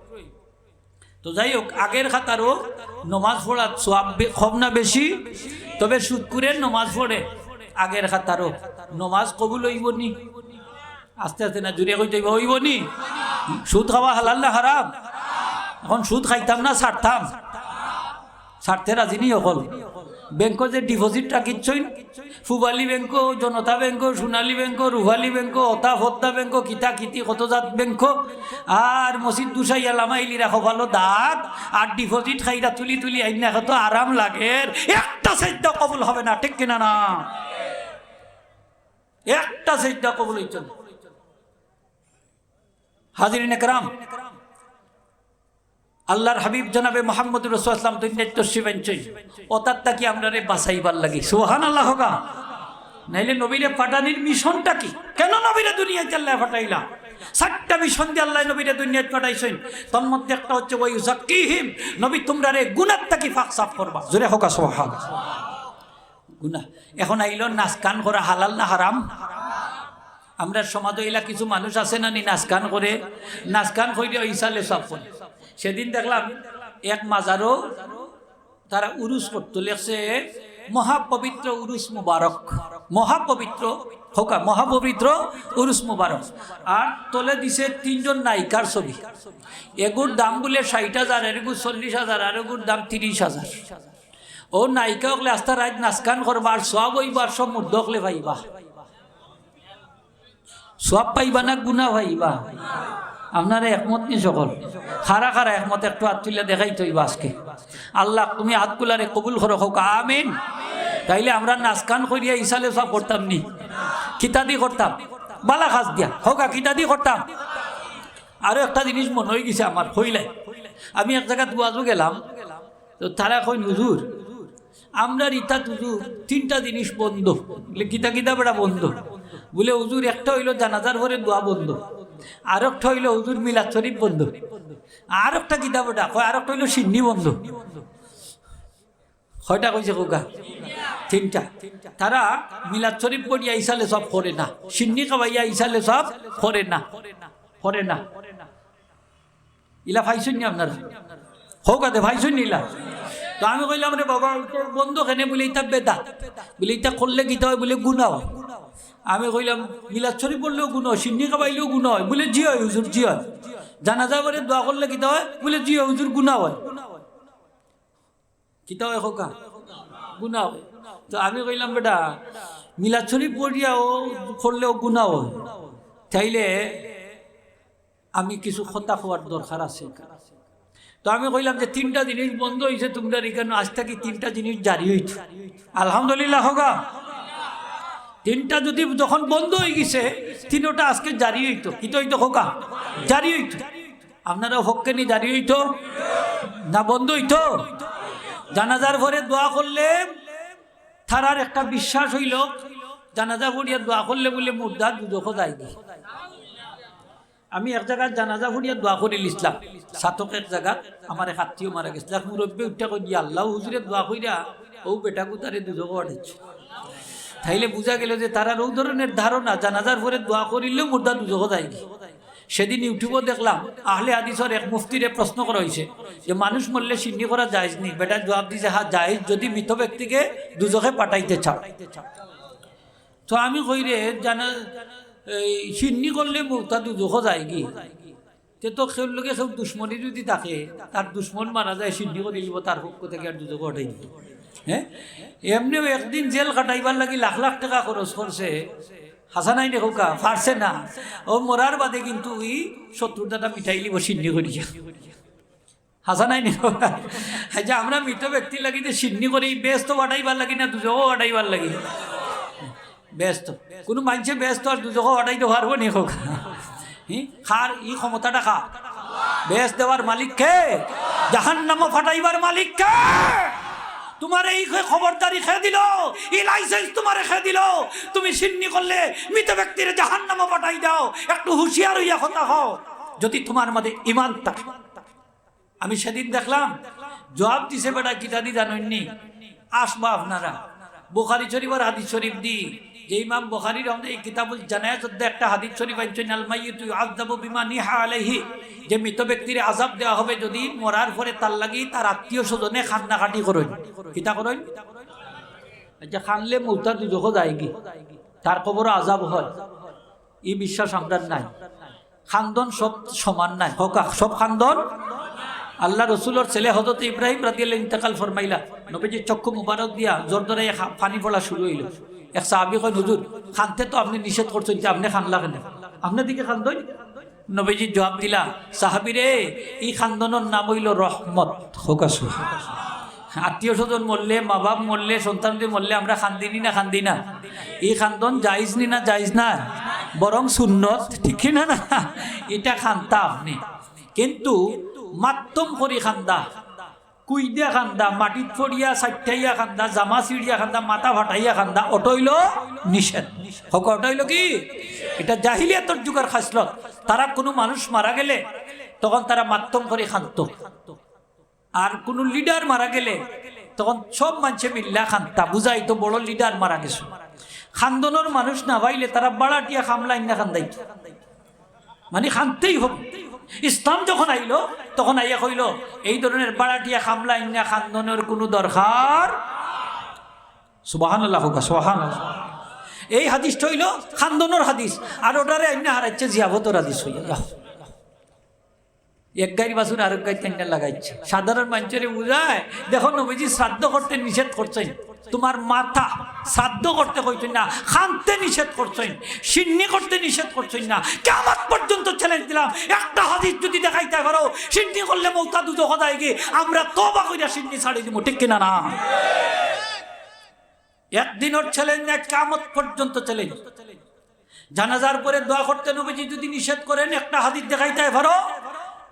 তো যাই হোক, আগের খাতারও নমাজ পড়াত সওয়াব বে-, কম না বেশি? তবে সুদখুরের নমাজ পড়ে আগের খাতারও নমাজ কবুল অইবো নি? আস্তে আস্তে না, জুরে কইতে অইবো, অইবো নি? সুদ খাওয়া হালাল না হারাম? এখন সুদ খাইতাম না ছাড়তাম? ছাড়তে রাজি নি অকল? ব্যাংকো যে deposit রাখিছইন, পুবালী ব্যাংকো, জনতা ব্যাংকো, সোনালী ব্যাংকো, রূপালী ব্যাংকো, অতা পদ্মা ব্যাংকো, কিতা কিতি কত জাত ব্যাংকো, আর মসজিদ দুসাইয়া লামাইলিরা কপালো দাগ, আর deposit খাইরা তুলি তুলি আইন না, কত আরাম লাগের। একটা সেজদা কবুল হবে না, ঠিক কিনা না? একটা সেজদা কবুল অইতো না। হাজিরিন একরাম, আল্লার হাবিব জনাবে মুহাম্মদুর রাসূলুল্লাহ সাল্লাল্লাহু আলাইহি ওয়াসাল্লাম দুনিয়াত তশরিফ আনছইন, অতার থাকি আমরারে বাঁচাইবার লাগি। সুবহানাল্লাহ কউক্কা। নাইলে নবীরে পাঠানির মিশনটা কি? কেনে নবীরে দুনিয়াত আল্লায় পাঠাইলা? চাইরটা মিশন দি আল্লায় নবীরে দুনিয়াত পাঠাইছইন। তার মধ্যে একটা অইছে ওয়া ইউযাক্কিহিম, নবী তুমরারে গুনাহ থাকি পাক সাফ করবা। জুরে কউক্কা সুবহানাল্লাহ। গুনাহ। এখন আইলো নাচ গান করা হালাল না হারাম? আমরার সমাজো ইলা কিছু মানুষ আছে না নি নাচ গান করে, নাচ গান কইরা ইসালে সওয়াব করে। সেদিন দেখলাম এক মাজারো তারা উরুস করতো, লেখছে, "মহাপবিত্র উরুস মুবারক।" মহাপবিত্র, কউক্কা, মহাপবিত্র উরুস মুবারক। আর তলে দিছে তিনজন নায়িকার ছবি। এগুর দাম বুলে ষাইট হাজার, এগুর চল্লিশ হাজার, আর এগুর দাম তিরিশ হাজার। ও নায়িকা অকলে আস্তা রাইত নাচ গান করবা, আর সওয়াব অইবা, আর সব মুর্দা অকলে পাইবা। সওয়াব পাইবা না গুনা পাইবা? আপনারা একমত নি সকল? কারা কারা একমত একটু আত তুলিয়া দেখাইতে অইবো আজকে। আল্লাহ, তুমি আতগুলারে কবুল করো, কউক্কা আমিন। তাইলে আমরা নাচ গান করিয়া ইসালে সওয়াব করতাম নি? কিতা দি করতাম? বালা কাজ দিয়া, কউক্কা, কিতা দি করতাম? আরো একটা জিনিস মনো অইগেছে আমার, কইলাই। আমি এক জাগাত ওয়াজো গেলাম, তো তারা কইন, "হুজুর, আমরার ইতাত হুজুর তিনটা জিনিস বন্ধ।" বুলে, "কিতা কিতা বেটা বন্ধ?" বুলে, "হুজুর, একটা অইলো জানাজার পরে দোয়া বন্ধ, আরোকটা অইলো হুজুর মিলাদ শরীফ বন্ধ, আরোকটা কিতা বেটা কয়, আরোকটা অইলো শিন্নি বন্ধ।" কয়টা কইছে কউক্কা? তিনটা। তারা মিলাদ শরীফ পড়িয়া ইসালে সওয়াব করে না, শিন্নি খাওয়াইয়া ইসালে সওয়াব করে না, করে না। ইলা পাইছইন নি আপনারা? কউক্কা দে, পাইছইন নি ইলা? তো আমি কইলাম, "রে বাবা, ইটা বন্ধ কেনে?" বুলে, "ইটা বেদাত।" বুলে, "ইটা করলে কিতা অয়?" বুলে, "গুনা অয়।" আমি কইলাম, "মিলাদ শরিফ পড়লেও গুনা অয়, শিন্নি খাবাইলেও গুনা অয়?" বুলে, "জি অয় হুজুর, জি অয়।" "জানাজা পড়ে দোয়া করলে কিতা অয়?" বুলে, "জি অয় হুজুর, গুনা অয়।" কিতা অয় কউক্কা? গুনা অয়। তো আমি কইলাম, "বেটা, মিলাদ শরিফ পড়িয়াও করলেও গুনা অয়, তাইলে আমি কিছু কথা কওয়ার দরকার আছে।" তো আমি কইলাম যে, "তিনটা জিনিস বন্ধ অইছে তুমরার ইখানো, আইজ থাকি তিনটা জিনিস জারি অইতো।" আলহামদুলিল্লাহ কউক্কা। তিনটা যদি যখন বন্ধ অইগেছে, তিনোটা আইজকে জারি অইতো। কিতা অইতো কউক্কা? জারি অইতো। আপনারার পক্ষে নি জারি অইতো না বন্ধ অইতো? জানাজার পরে দোয়া করলে, তারার একটা বিশ্বাস অইলো, জানাজা পড়িয়া দোয়া করলে বুলে মুর্দা দুজখো যায়গি। আমি এক জাগাত জানাজা পড়িয়া দোয়া করিলিছলাম, ছাতক এক জাগাত, আমার এক আত্মীয় মারা গেছলা, এক মুরব্বি উঠিয়া কইন, "ইয়া আল্লাহ, হুজুরে দোয়া কইরা অউ বেটাগুতারে দুজখো পাঠাইছে।" তাইলে বুঝা গেলো যে তারার অউ ধরনের ধারণা, জানাজার পরে দোয়া করিলেও মুর্দা দুজখো যায়গি। সেদিন YouTube-ও দেখলাম, আহলে হাদিসর এক মুফতিরে প্রশ্ন করা অইছে যে মানুষ মরলে শিন্নি করা জায়েজ নি? বেটায় জবাব দিছে, "হ্যাঁ, জায়েজ, যদি মৃত ব্যক্তিকে দুজখে পাঠাইতে চাও।" তো আমি কই রে, জানা, এই শিন্নি করলে মুর্দা দুজখো যায়গি। তে তো কেউর লগে কেউ দুশমনি যদি থাকে, তার দুশমন মারা যায়, শিন্নি করিলিবো, তার পক্ষ থাকি আর দুজখো পাঠাই দিবো। হ্যাঁ, এমনেও একদিন জেল কাটাইবার লাগি লাখ লাখ টেকা খরচ করছে, হাছা নায় নি কউক্কা, পারছে না। অউ মরার বাদে কিন্তু ই শত্রুতাটা মিটাইলিবো শিন্নি করিয়া। হাছা নায় নি কউক্কা? আইচ্ছা, আমরা মৃত ব্যক্তির লাগি যে শিন্নি করি, ই বেহেস্তো পাঠাইবার লাগি না দুজখো পাঠাইবার লাগি? বেহেস্তো। কুনু মানষে বেহেস্তো আর দুজখো পাঠাইতো পারবো নি কউক্কা? হি? কার ই ক্ষমতাটা কার? বেহেস্ত দেওয়ার মালিক কে? জাহান্নামো পাঠাইবার মালিক কে? তুমারে ই খে-, খবরদারি কে দিলো? ই license তুমারে কে দিলো? তুমি শিন্নি করলে মৃত ব্যক্তিরে জাহান্নামো পাঠাই দাও। একটু হুঁশিয়ার অইয়া কথা কও, যদি তুমার মাঝে ইমান থাকে। আমি সেদিন দেখলাম, জবাব দিছে বেটা কিতা দি জানইন নি? আসবা আপনারা। বুখারী শরিফর হাদিস শরিফ দি, যে ইমাম বুখারী রহমতুল্লাহ এই কিতাবুল জানায়েজ মধ্যে একটা হাদিস শরিফ আনছইন, "আল মাইয়িতু ইউআযযাবু বিমা নিহা আলাইহি", যে মৃত ব্যক্তিরে আযাব দেওয়া হবে যদি মরার পরে তার লাগি তার আত্মীয় স্বজনে কান্নাকাটি করইন। কিতা করইন? আইচ্ছা, কানলে মুর্দা দুজখো যায়গি, তার কবরো আযাব হয়, ই বিশ্বাস আমরার নাই। কান্দন সব সমান নায়, কউক্কা, সব কান্দন। আল্লার রসুলর ছেলে হযরত ইব্রাহিম রাদিয়াল্লাহু ইন্তেকাল ফরমাইলা, নবীজির চক্ষু মুবারক দিয়া জোর ধরে এক পানি পড়া শুরু অইলো। এক সাহাবী কইন, "হুজুর, কানতে তো আপনে নিষেধ করছইন, তে আপনে কানলা কেনে? আপনে দিকে কান্দইন।" নবীজি জবাব দিলা, "সাহাবী রে, ই কান্দনর নাম অইলো রহমত।" কউক্কা সুবহানাল্লাহ। আত্মীয় স্বজন মরলে, মা বাপ মরলে, সন্তান যদি মরলে আমরা কান্দি নি না কান্দি না? ই কান্দন জায়েজ নি না জায়েজ না? বরং সুন্নত, ঠিক কি না না? ইটা কানতা আপনে। কিন্তু মাতম করি কান্দা, কুইদা কান্দা, মাটিত পড়িয়া সাইটাইয়া কান্দা, জামা ছিড়িয়া কান্দা, মাথা ফাটাইয়া কান্দা, অটা অইলো নিষেধ। কউক্কা, অটা অইলো কি? ইটা জাহিলিয়াতর যুগর খাসলত। তারা কুনু মানুষ মারা গেলে তখন তারা মাতম করি কানতো। আর কুনু leader মারা গেলে তখন সব মানষে মিল্লা কানতা, বুঝাইতো বড় leader মারা গেছে। কান্দনর মানুষ না পাইলে তারা ভাড়াটিয়া কামলা আইন্না কান্দাইতো, মানে কানতেই হবে। ইসলাম যখন আইলো তখন আইয়া কইলো, এই ধরনের ভাড়াটিয়া কামলা আইন্না কান্দনর কুনু দরকার। সুবহানাল্লাহ কউক্কা, সুবহানাল্লাহ। এই হাদিসটা অইলো কান্দনর হাদিস, আর অটারে আইন্না হারাইছে জিয়াফতর হাদিস অইয়া। এক গাইর বাছুর আরক গাইর টাইন্না লাগাইছে। সাধারণ মানষরে বুঝায়, দেখো নবীজি শ্রাদ্ধ করতে নিষেধ করছইন, তুমার মাথা শ্রাদ্ধ করতে কইছইন না, কানতে নিষেধ করছইন, শিন্নি করতে নিষেধ করছইন না। কিয়ামত পর্যন্ত challenge দিলাম, একটা হাদিস যদি দেখাইতায় পারো, শিন্নি করলে মউতা দুজখো যায়গি, আমরা তওবা কইরা শিন্নি ছাড়ি দিমু, ঠিক কি না না? একদিনর challenge না, কিয়ামত পর্যন্ত challenge। জানাজার পরে দোয়া করতে নবীজি যদি নিষেধ করেন, একটা হাদিস দেখাইতায় পারো,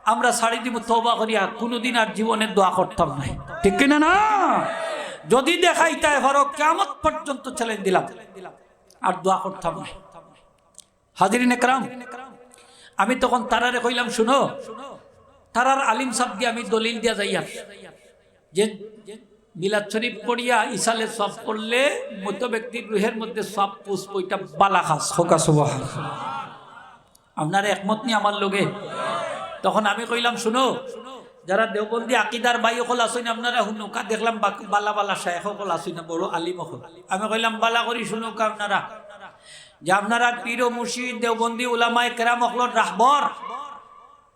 আমরা ছাড়ি দিমু তওবা করিয়া, কুনুদিন আর জীবনে দোয়া করতাম নায়। ঠিক কি না না? যদি দেখাইতায় পারো, কিয়ামত পর্যন্ত challenge দিলাম, আর দোয়া করতাম নায়। হাজিরিন একরাম, আমি তখন তারারে কইলাম, "শুনো, তারার আলিম সাব দিয়া আমি দলিল দিয়া যাইয়ার যে মিলাদ শরিফ পড়িয়া ইসালে সওয়াব করলে মৃত ব্যক্তির রুহের মধ্যে সওয়াব পৌঁছবো, ইটা বালা কাজ।" কউক্কা সুবহানাল্লাহ। আপনারা একমত নি আমার লগে? তখন আমি কইলাম, "শুনো, যারা দেওবন্দি আকিদার ভাই অকল আছইন, আপনারা হুনউক্কা, দেখলাম বাক-, বালা বালা শায়েখ অকল আছইন, বড় আলিম অকল। আমি কইলাম, "বালা করি হুনউক্কা আপনারা, যে আপনারার পীর ও মুর্শিদ দেওবন্দি উলামায়ে কেরাম অকলর রাহবর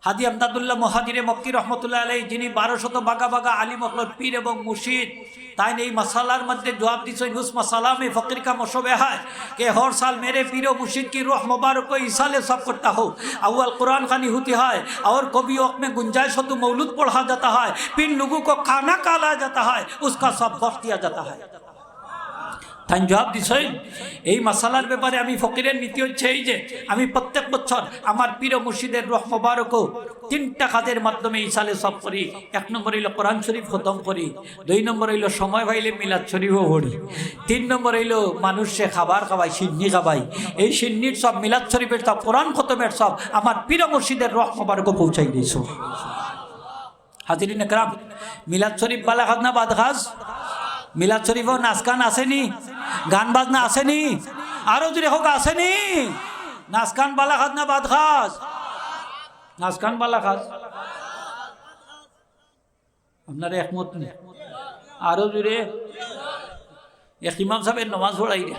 হাজী আমদাদুল্লাহ মুহাজিরে মক্কি রহমতুল্লাহ আলাইহি, যিনি বারো শত বাগা বাগা আলিম অকলর পীর এবং মুর্শিদ, তাইন এই মাসালার মধ্যে জবাব দিছইন, 'উস মাসালা মে ফকির কা মশরবে হায়, কে হর সাল মেরে পীর ও মুর্শিদ কি রুহ মুবারক কো ইসালে সব করতা হো, আউয়াল কুরআন খানি হুতি হায়, অর কবি অক মে গুঞ্জাইশ হো তো মৌলুদ পড়া যাতা হায়, পিন লোগো কো খানা খাওয়ায়া যাতা হায়, উসকা সব বখশ দিয়া যাতা হায়।'" তাইন জবাব দিছইন, এই মাসালার ব্যাপারে আমি ফকিরের নীতি হচ্ছে এই যে, আমি প্রত্যেক বছর আমার পীর ও মুর্শিদের রুহ মোবারকও তিনটা কাজের মাধ্যমে ইসালে সব করি। এক নম্বর অইলো কোরআন শরীফ খতম করি, দুই নম্বর অইলো সময় পাইলে মিলাদ শরীফও পড়ি, তিন নম্বর অইলো মানুষরে খাবার খাওয়াই, শিন্নি খাওয়াই। এই শিন্নির সব, মিলাদ শরীফের সব, কোরআন খতমের সব আমার পীর ও মুর্শিদের রুহ মোবারকও পৌঁছাই দিছো। হাজিরিন একরাম, মিলাদ শরীফ বালা কাজ না বাদ কাজ? মিলাদ শরীফও নাচ গান আছেনি? গান বাজনা আছেনি? আরো জোরে কউক্কা, আছেনি? নাচ গান বালা কাজ না বাদ কাজ? নাচ গান বালা কাজ। আপনারা একমত নি? আরো জোরে। এক ইমাম সাবে নমাজ পড়াইরা,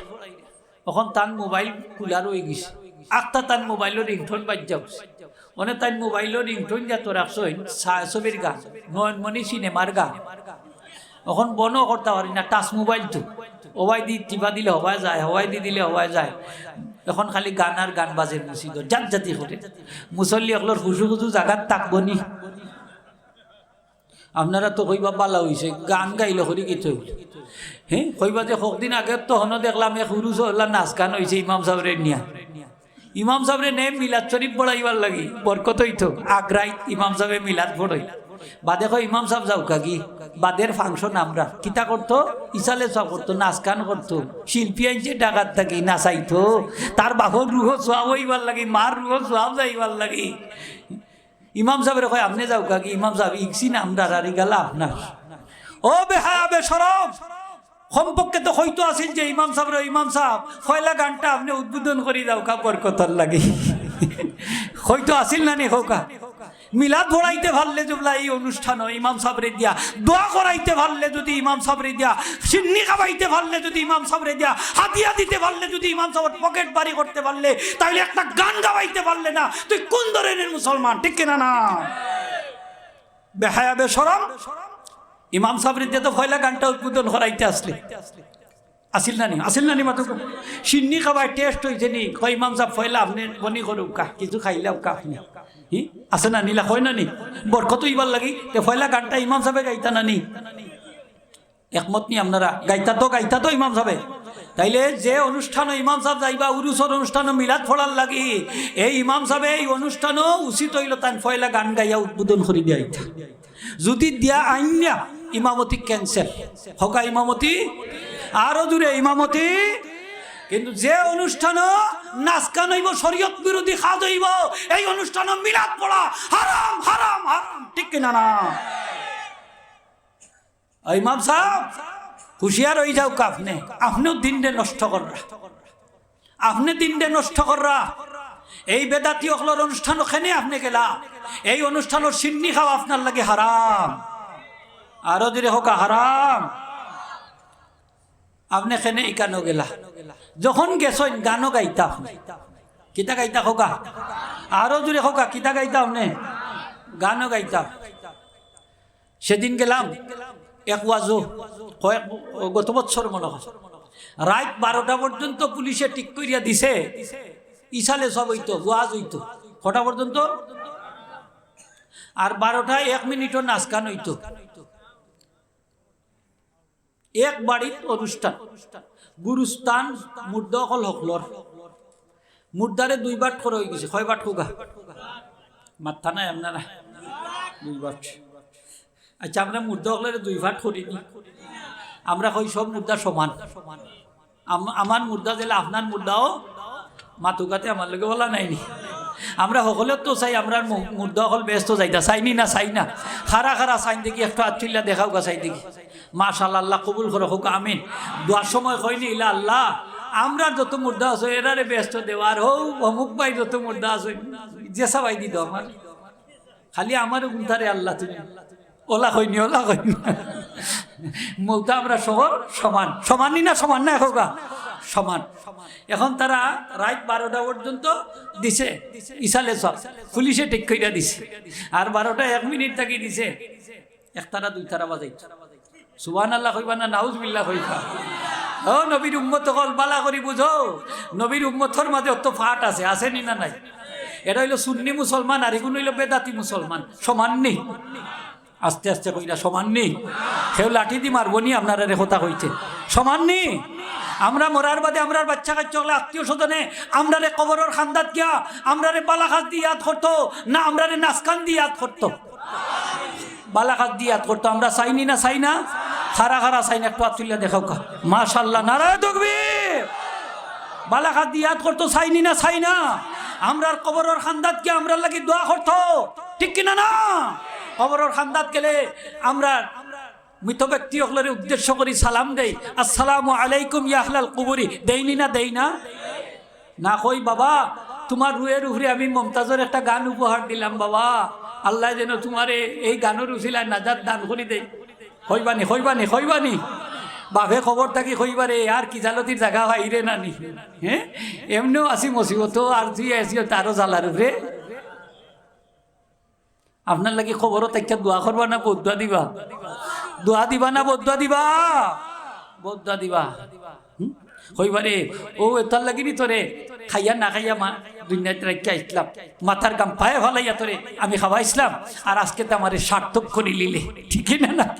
অখন তান মোবাইল খুলা রইগেছে। আখতা তান মোবাইলর ringtone বাজ্জা উঠছে। অনে তাইন মোবাইলর ringtone দিয়া তো রাখছইন ছায়াছবির গান, নয়নমণি সিনেমার গান। অখন বন্ধ করতা পারি না, touch মোবাইল তো। হবায়দি টিপা দিলে হবায় যায়, হবায়দি দিলে হবায় যায়। অখন খালি গান আর গান বাজের মসজিদো, জাত জাতি করে। মুসল্লি অকলর খুশু খুশু জাগাত থাকবো নি? আপনারা তো কইবা, "বালা অইছে, গান গাইলে করি কিতা অইলো?" হে, কইবা যে, "কতদিন আগে তো হনো দেখলাম এক উরুস অলা নাচ গান অইছে ইমাম সাবরে নিয়া।" ইমাম সাবরে নে মিলাদ শরীফ পড়াইবার লাগি, বরকত অইতো। আগ্রাইত ইমাম সাবে মিলাদ পড়াই। বাদে কয়, "ইমাম সাব যাউক্কা গি, বাদের function আমরা।" কিতা করতো? ইসালে সব করতো, নাচ গান করতো। শিল্পী আনছে ঢাকাত থাকি, নাচাইতো। তার বাপর রুহো সওয়াব অইবার লাগি, মার রুহো সওয়াব যাইবার লাগি। ইমাম সাবরে কয়, "আপনে যাউক্কা গি, ইমাম সাব, ইকসিন আমরার আর ইগালা আপনার।" ও বেহায়া বেশরম, কমপক্ষে তো কইতো আছিল যে, "ইমাম সাবরে, ইমাম সাব, পয়লা গানটা আপনে উদ্বোধন করি যাউক্কা বরকতর লাগি।" কইতো আছিল না নি কউক্কা? মিলাদ পড়াইতে পারলে যুবলা এই অনুষ্ঠানো ইমাম সাবরে দিয়া, দোয়া করাইতে পারলে যদি ইমাম সাবরে দিয়া, শিন্নি খাওয়াইতে পারলে যদি ইমাম সাবরে দিয়া, হাদিয়া দিতে পারলে যদি ইমাম সাবর পকেট ভারি করতে পারলে, তাইলে একটা গান গাওয়াইতে পারলে না, তুই কোন ধরনের মুসলমান? ঠিক কিনা না? বেহায়া বেশরম, ইমাম সাবরে দিয়া তো পয়লা গানটা উদ্বোধন করাইতে আসলে। আছিল না নি? আছিল না নি মাতউক্কা? শিন্নি খাওয়ায় test অইছে নি? কয়, "ইমাম সাব, পয়লা আপনে বনি করউক্কা, কিছু খাইলাউক্কা আপনে।" হি? আছে না নি? ইলা কয় না নি? বরকত অইবার লাগি, তে পয়লা গানটা ইমাম সাবে গাইতা না নি? একমত নি আপনারা? গাইতা তো, গাইতা তো ইমাম সাবে। তাইলে যে অনুষ্ঠানো ইমাম সাব যাইবা, উরুসর অনুষ্ঠানো মিলাদ পড়ার লাগি, এই ইমাম সাবে এই অনুষ্ঠানো উচিত অইলো তান পয়লা গান গাইয়া উদ্বোধন করি দিয়া আইতা। যদি দিয়া আইন না, ইমামতি cancel। কউক্কা ইমামতি, আরো জোরে ইমামতি। কিন্তু যে অনুষ্ঠানো নাচ গান অইবো, শরীয়ত বিরোধী কাজ অইবো, এই অনুষ্ঠানো মিলাদ পড়া হারাম, হারাম, হারাম। ঠিক কিনা না? ও ইমাম সাব, হুঁশিয়ার অই যাউক্কা আপনে, আপনেও দিনরে নষ্ট কররা। আপনে দিনরে নষ্ট কররা। এই বেদাতি অকলর অনুষ্ঠানো কেনে আপনে গেলা? এই অনুষ্ঠানর শিন্নি খাওয়া আপনার লাগি হারাম। আরো জোরে কউক্কা, হারাম। আপনে কেনে ইকানো গেলা? যখন গেছইন, গানও গাইতা আপনে। কিতা গাইতা কউক্কা? আরো জোরে কউক্কা, কিতা গাইতা আপনে? গানও গাইতা। সেদিন গেলাম এক ওয়াজো, কয়েক, গত বছর মনে হয়, রাইত বারোটা পর্যন্ত পুলিশে ঠিক করিয়া দিছে, ইসালে সব অইতো, ওয়াজ অইতো। কটা পর্যন্ত? আর বারোটায় এক মিনিটও নাচ গান অইতো। এক বাড়িত অনুষ্ঠান, গুরুস্থান, মুর্দা অকল হকলর। মুর্দারে দুই বাট করা অইগেছে। কয় বাট কউক্কা? মাত্তা নাই আপনারা? দুই বাট। আচ্ছা, আমরা মুর্দা অকলরে দুই বাট করি নি? আমরা কই সব মুর্দা সমান। আম-, আমার মুর্দা যেলা আপনার মুর্দাও, মাতউক্কাতে আমার লগে অলা নাই নি? আমরা হকলে তো চাই, আমরার মু-, মুর্দা অকল বেহেস্তো যাইতা, চাই নি না, চাই না? কারা কারা চাইন দেখি, একটু আত তুলিয়া দেখাউক্কা, চাই দেখি। মাশাআল্লাহ, আল্লাহ কবুল করো, কউক্কা আমিন। দোয়ার সময় কইনি, ইলা আল্লাহ, আমরার যত মুর্দা আছে, এরারে বেহেস্তো দেও, আর হউ অমুক ভাই যত মুর্দা আছে, যে সবাই দি দাও আমার। খালি আমারে গুনতারে আল্লাহ তুমি। ওলা কইনি, ওলা কইনি। মউতা আমরা সবর সমান। সমান নি না, সমান না, এখনকা সমান। এখন তারা রাইত বারোটা পর্যন্ত দিছে, ইসালে সব পুলিশে ঠিক কইরা দিছে। আর বারোটা এক মিনিট থাকি দিছে, একতারা দুইতারা বাজাইতো। সুবহানাল্লাহ কইবা না নাউজুবিল্লাহ কইবা? ও নবীর উম্মত অকল, বালা করি বুঝো, নবীর উম্মতর মাঝে অত ফাট আছে, আছে নি না নাই? এরা অইলো সুন্নি মুসলমান, আর ইগুন অইলো বেদাতি মুসলমান। সমান নি? আস্তে আস্তে কইরা, সমান নি? কেউ লাঠি দি মারবো নি আপনারারে কথা কইতে? সমান নি? আমরা মরার বাদে আমরার বাচ্চা কাচ্চা অকলে, আত্মীয় স্বজনে আমরারে কবরর কান্দাত গিয়া আমরারে বালা কাজ দি ইয়াদ করতো না আমরারে নাসকান দি ইয়াদ করতো? বালা কাজ দি ইয়াদ করতো। আমরা চাই নি না, চাই না? কারা কারা চাই না, একটু আত তুলিয়া দেখাউক্কা। মাশাআল্লাহ, নারায়ে তাকবীর। বালা কাজ দি ইয়াদ করতো, চাই নি না, চাই না? আমরার কবরর কান্দাত গিয়া আমরার লাগি দোয়া করতো, ঠিক কি না না? কবরর কান্দাত গেলে আমরা মৃত ব্যক্তি অকলরে উদ্দেশ্য করি সালাম দেই, "আসসালামু আলাইকুম ইয়া আহলাল কুবুরি", দেই নি না, দেই না? না কই, "বাবা, তুমার রুহের উপরে আমি মমতাজর একটা গান উপহার দিলাম বাবা, আল্লায় যেন তুমারে এই গানর উছিলায় নাজাত দান করি দেই।" কইবা নি, কইবা নি, কইবা নি? বাপে কবর থাকি কইবা রে, আর কি জালতির জাগা পাইরে না নি? হ্যাঁ, এমনেউ আছি মুসিবত, আর তুই আছিস তারও জ্বালার উপরে। আপনার লাগি কবরো থাকিয়া দোয়া করবা না বদদোয়া দিবা? দোয়া দিবা না বদদোয়া দিবা? বদদোয়া দিবা। হুম? কইবা রে, ও এটার লাগি নি তোরে খাইয়া না খাইয়া মা দুনিয়াত রাখিয়া আইছলাম, মাথার ঘাম পায়ে ফালাইয়া তোরে আমি খাওয়াইছলাম, আর আজকে তো আমারে সার্থক করি লিলে, ঠিক না না?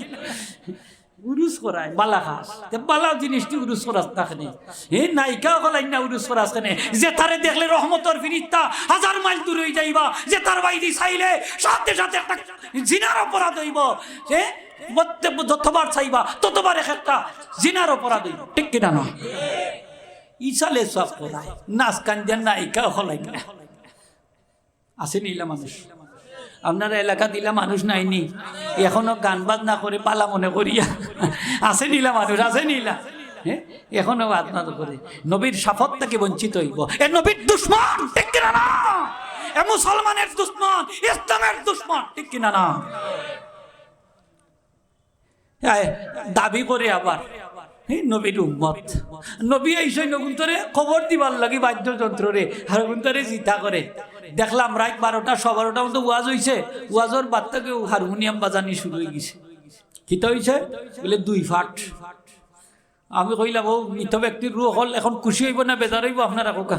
উরুস করায়, বালা খাস। তে বালা জিনিসটি উরুস করাস না কেনে? হে, নায়িকা অকল আইন্না উরুস করাস কেনে? যেতারে দেখলে রহমতর ফিরিস্তা হাজার মাইল দূর অই যাইবা, যেতার বাইদি চাইলে সাথে সাথে একটা জিনার অপরাধ অইবো। হে, প্রত্যেক যতবার চাইবা, ততবার এক একটা জিনার অপরাধ অইবো। ঠিক কি না না? ইসালে সব করায়, নাচ কান দিয়া নায়িকা অকল আইন্না। আছে নি ইলা মানুষ? আপনার এলাকাত ইলা মানুষ নাই নি? এখনো গান বাজনা করে বালা মনে করিয়া। আছে নি ইলা মানুষ? আছে নি ইলা? হ্যাঁ? এখনো বাজনা তো করে। নবীর শাফাত থাকি বঞ্চিত অইবো। এ নবীর দুশমন, ঠিক কি না না? এ মুসলমানের দুশমন, ইসলামের দুশমন, ঠিক কি না না? আয়, দাবি করে আবার, হে, নবীর উম্মত। নবী আইছইন অগুন্তরে কবর দিবার লাগি বাদ্যযন্ত্ররে, আর অগুন্তরে জিতা করে। দেখলাম রাইত বারোটা, সোয়া বারোটা মতো ওয়াজ অইছে, ওয়াজর বাদ থাকিউ হারমোনিয়াম বাজানি শুরু অই গেছে। কিতা অইছে? বলে দুই ফাট। আমি কইলাম, "ও মৃত ব্যক্তির রুহ অকল এখন খুশি অইবো না বেজার অইবো?" আপনারা কউক্কা।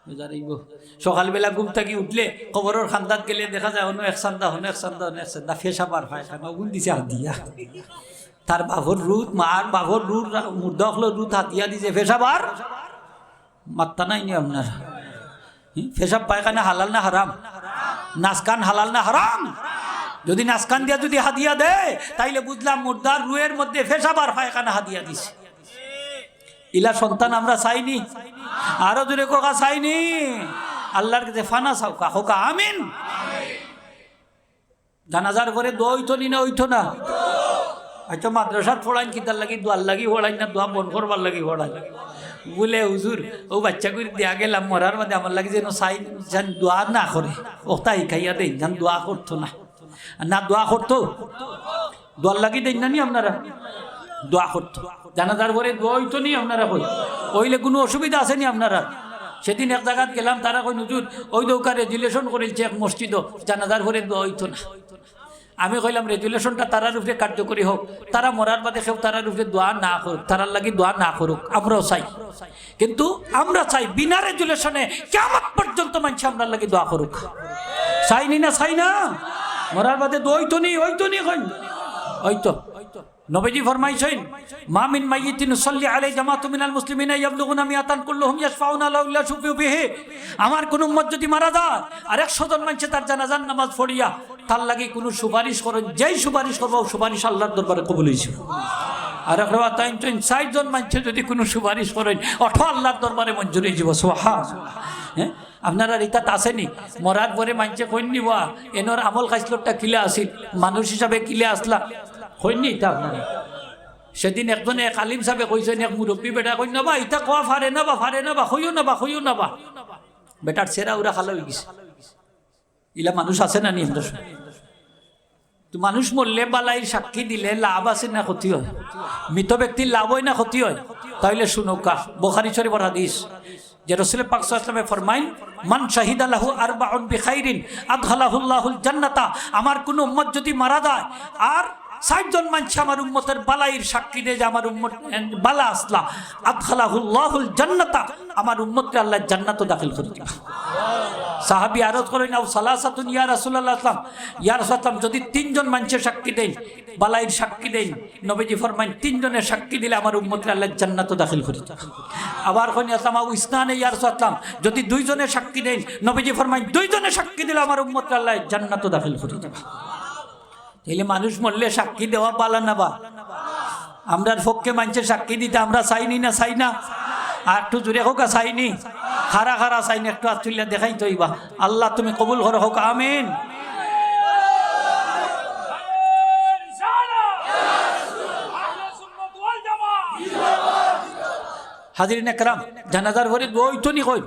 বেজার অইবো। সকালবেলা ঘুম থাকি উঠলে, কবরর কান্দাত গেলে দেখা যায়, হনো এক চান্দা, হনো এক চান্দা, হনো এক চান্দা, পেশাব আর পায়খানা, অগুন দিছে হাদিয়া। তার বাপর রুহ, মার বাপর রুহ, মুর্দা অকলর রুহ হাদিয়া দিছে, পেশাব আর মাত্তা নাই নি আপনার। হুম? পেশাব পায়খানা হালাল না হারাম? নাসকান হালাল না হারাম? যদি নাসকান দিয়া যদি হাদিয়া দেয়, তাইলে বুঝলাম মুর্দার রুহের মধ্যে পেশাব আর পায়খানা হাদিয়া দিছে। ইলা সন্তান আমরা চাই নি? আরো জোরে কউক্কা, চাই নি? আল্লাহর কাছে ফানা চাউক্কা, কউক্কা আমিন। জানাজার পরে দোয়া অইতো নি না অইতো না? আচ্ছা, মাদ্রাসাত পড়াইন কিতার লাগি? দোয়ার লাগি পড়াইন না দোয়া বন্ধ করবার লাগি পড়াইন? বলে, "হুজুর, অউ বাচ্চাগুরে দিয়া গেলাম, মরার বাদে আমার লাগি যেন চাই, যেন দোয়া না করে, অতা হিকাইয়া দেইন, যেন দোয়া করতো না।" না দোয়া করতো? দোয়ার লাগি দেইন না নি আপনারা? দোয়া করতো। জানাজার পরে দোয়া অইতো নি আপনারা কই? অইলে কুনু অসুবিধা আছে নি আপনারা? সেদিন এক জাগাত গেলাম, তারা কইন, "হুজুর, অউ দোকান রেজুলেশন করিলছে এক মসজিদো, জানাজার পরে দোয়া অইতো না।" আমি কইলাম, "রেজুলেশনটা তারার উপরে কার্যকরী হোক, তারা মরার বাদে কেউ তারার উপরে দোয়া না করুক, তারার লাগি দোয়া না করুক, আমরাও চাই।" কিন্তু আমরা চাই বিনা রেজুলেশনে কিয়ামত পর্যন্ত মানষে আমরার লাগি দোয়া করুক। চাই নি না, চাই না? মরার বাদে দোয়া অইতো নি, অইতো নি, কইন? অইতো। নবীজি ফরমাইছইন, "মা মিন মাইয়িতিন ইউসাল্লি আলাইহি জামাআতুম মিনাল মুসলিমিনা ইয়াবলুগুনা মিয়াতান কুল্লুহুম ইয়াশফাউনা লাহু ইল্লা শুফিউ ফিহি।" আমার কুনু উম্মত যদি মারা যায়, আর একশো জন মানষে তার জানাজার নামাজ পড়িয়া তার লাগি কুনু সুপারিশ করইন, যেই সুপারিশ করবা, অউ সুপারিশ আল্লাহর দরবারে কবুল অইযিবো। আর এক রেওয়ায়েত আইন তো ষাইট জন মানষে যদি কুনু সুপারিশ করইন, অটাও আল্লাহর দরবারে মঞ্জুর অইযিবো। সুবহান। হ্যাঁ? আপনারার ইতাত আছে নি? মরার পরে মানষে কইন নি বা, এনর আমল খাইছলতটা কিলা আছিল, মানুষ হিসাবে কিলা আছলা? কইন নি ইতা আপনারা? সেদিন একজনে, এক আলিম সাবে কইছইন, এক মুরব্বী বেটা কইন না বা, "ইতা কওয়া ফারে না বা, ফারে না বা, কইও না বা, কইও না বা।" বেটার চেহারা উরা কালা অই গেছে। ইলা মানুষ আছে না নি আমরার? তো মানুষ মরলে বালাইর সাক্ষী দিলে লাভ আছে না ক্ষতি হয়? মৃত ব্যক্তির লাভ হয় না ক্ষতি হয়? তাইলে শুনউক্কা, বুখারী শরীফর হাদিস, যে রসুল পাক সাল্লাল্লাহু আলাইহি ওয়াসাল্লামে ফরমাইন, "মান শাহিদা লাহু আরবাউন বিখাইরিন আদখালাহুল্লাহুল জান্নাতা।" আমার কুনু উম্মত যদি মারা যায় আর চাইরজন মানষে আমার উম্মতর বালাইর সাক্ষী দেয় যে আমার উম্মত, এ, বালা আছলা, আদখালাহুল্লাহুল জান্নাতা, আমার উম্মতরে আল্লায় জান্নাতো দাখিল করি দিবা। সাহাবী আরজ করইন, "আও সালাসাতুন ইয়া রাসূলুল্লাহ সাল্লাম, ইয়া রাসূলুল্লাহ সাল্লাম, যদি তিনজন মানষে সাক্ষী দেইন, বালাইর সাক্ষী দেইন।" নবীজি ফরমাইন, "তিনজনে সাক্ষী দিলে আমার উম্মতরে আল্লায় জান্নাতো দাখিল করি দিবা।" আবার কইন, "ইয়া সালাম, আও ইসনানে ইয়া রাসূলুল্লাহ সাল্লাম, যদি দুইজনে সাক্ষী দেইন।" নবীজি ফরমাইন, "দুইজনে সাক্ষী দিলে আমার উম্মতরে আল্লায় জান্নাতো দাখিল করি দিবা।" তাইলে মানুষ মরলে সাক্ষী দেওয়া বালা না বা? আমরার পক্ষে মানষে সাক্ষী দিতা আমরা চাইনি না, চাই না? আর একটু জোরে কউক্কা, চাইনি? খারা খারা চাইনি, একটু আত তুলিয়া দেখাইতো অইবা। আল্লাহ তুমি কবুল করো, কউক্কা আমিন। হাজিরিন একরাম, জানাজার পরে দোয়া অইতো নি কই?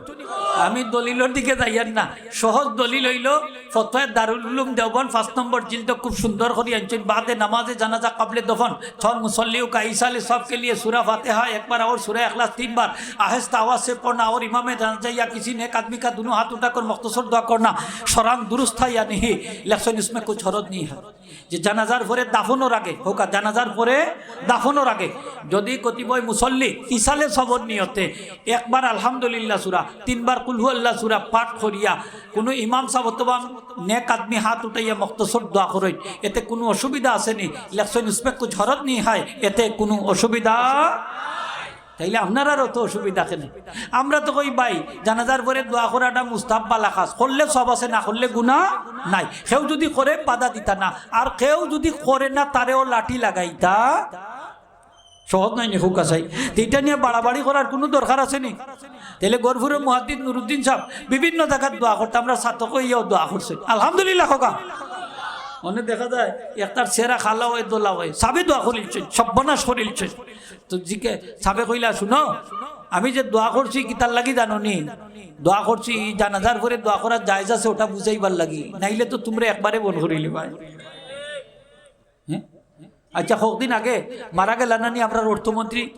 আমি দলিলর দিকে যাইয়ার না, সহজ দলিল অইলো ফতোয়া দারুল উলুম দেওবন্দ পাঁচ নম্বর জিলদো খুব সুন্দর করি আনছইন, বাদে নামাজে জানাজা কাবলে দফন, থর মুসল্লিও কা ইসালে সব কে লিয়ে সুরা ফাতিহা একবার আর সুরা ইখলাস তিনবার আহেস্তা আওয়াজ সে পড়না আর ইমামে জানাজা ইয়া কিসি নেক আদমি কা দুনো হাত উঠাকর মখতসর দোয়া করনা, সরান দুরুস্ত হ্যায় ইয়া নেহি, লেখছইন উসমে কুছ হরজ নেহি হ্যায়। যে জানাজার পরে দাফনর আগে, কউক্কা, জানাজার পরে দাফনর আগে যদি কতিপয় মুসল্লি ইসালে সবর নিয়তে একবার আলহামদুলিল্লাহ সুরা, তিনবার কুলহু আল্লাহ সুরা পাঠ করিয়া কুনু ইমাম সাব অথবা নেক আদমি হাত উঠাইয়া মখতসর দোয়া করইন, এতে কুনু অসুবিধা আছে নি? লেখছইন উসমে কুছ হরজ নেহি হ্যায়, এতে কুনু অসুবিধা তাইলে আপনারারও তো অসুবিধা কেনে? আমরা তো কই ভাই, জানাজার পরে দোয়া করাটা মুস্তাহাব বালা কাজ, করলে সব আছে, না করলে গুনা নাই। কেউ যদি করে বাধা দিতা না, আর কেউ যদি করে না তারেও লাঠি লাগাইতা। সহজ নায় নি কউক্কা চাই? তো ইটা নিয়া বাড়াবাড়ি করার কুনু দরকার আছে নি? তাইলে গহরপুরর মুহাদ্দিস নুরুদ্দিন সাব বিভিন্ন জাগাত দোয়া করতা, আমরার ছাত্র কইয়াও দোয়া করছে, আলহামদুলিল্লাহ কউক্কা। অনে দেখা যায় একটার চেহারা কালা অয়, ধলা অয়, সাবে দোয়া করিলছইন, সর্বনাশ করিলছইন। তো জিকে সাবে কইলা, "শুনো, আমি যে দোয়া করছি কিতার লাগি জানো নি? দোয়া করছি, ই জানাজার পরে দোয়া করা জায়েজ আছে, ওটা বুঝাইবার লাগি, নাইলে তো তুমরা একবারে বন্ধ করিলিবায়।" হ্যাঁ? আচ্ছা, কয়েকদিন আগে মারা গেলা না নি আমরার অর্থমন্ত্রী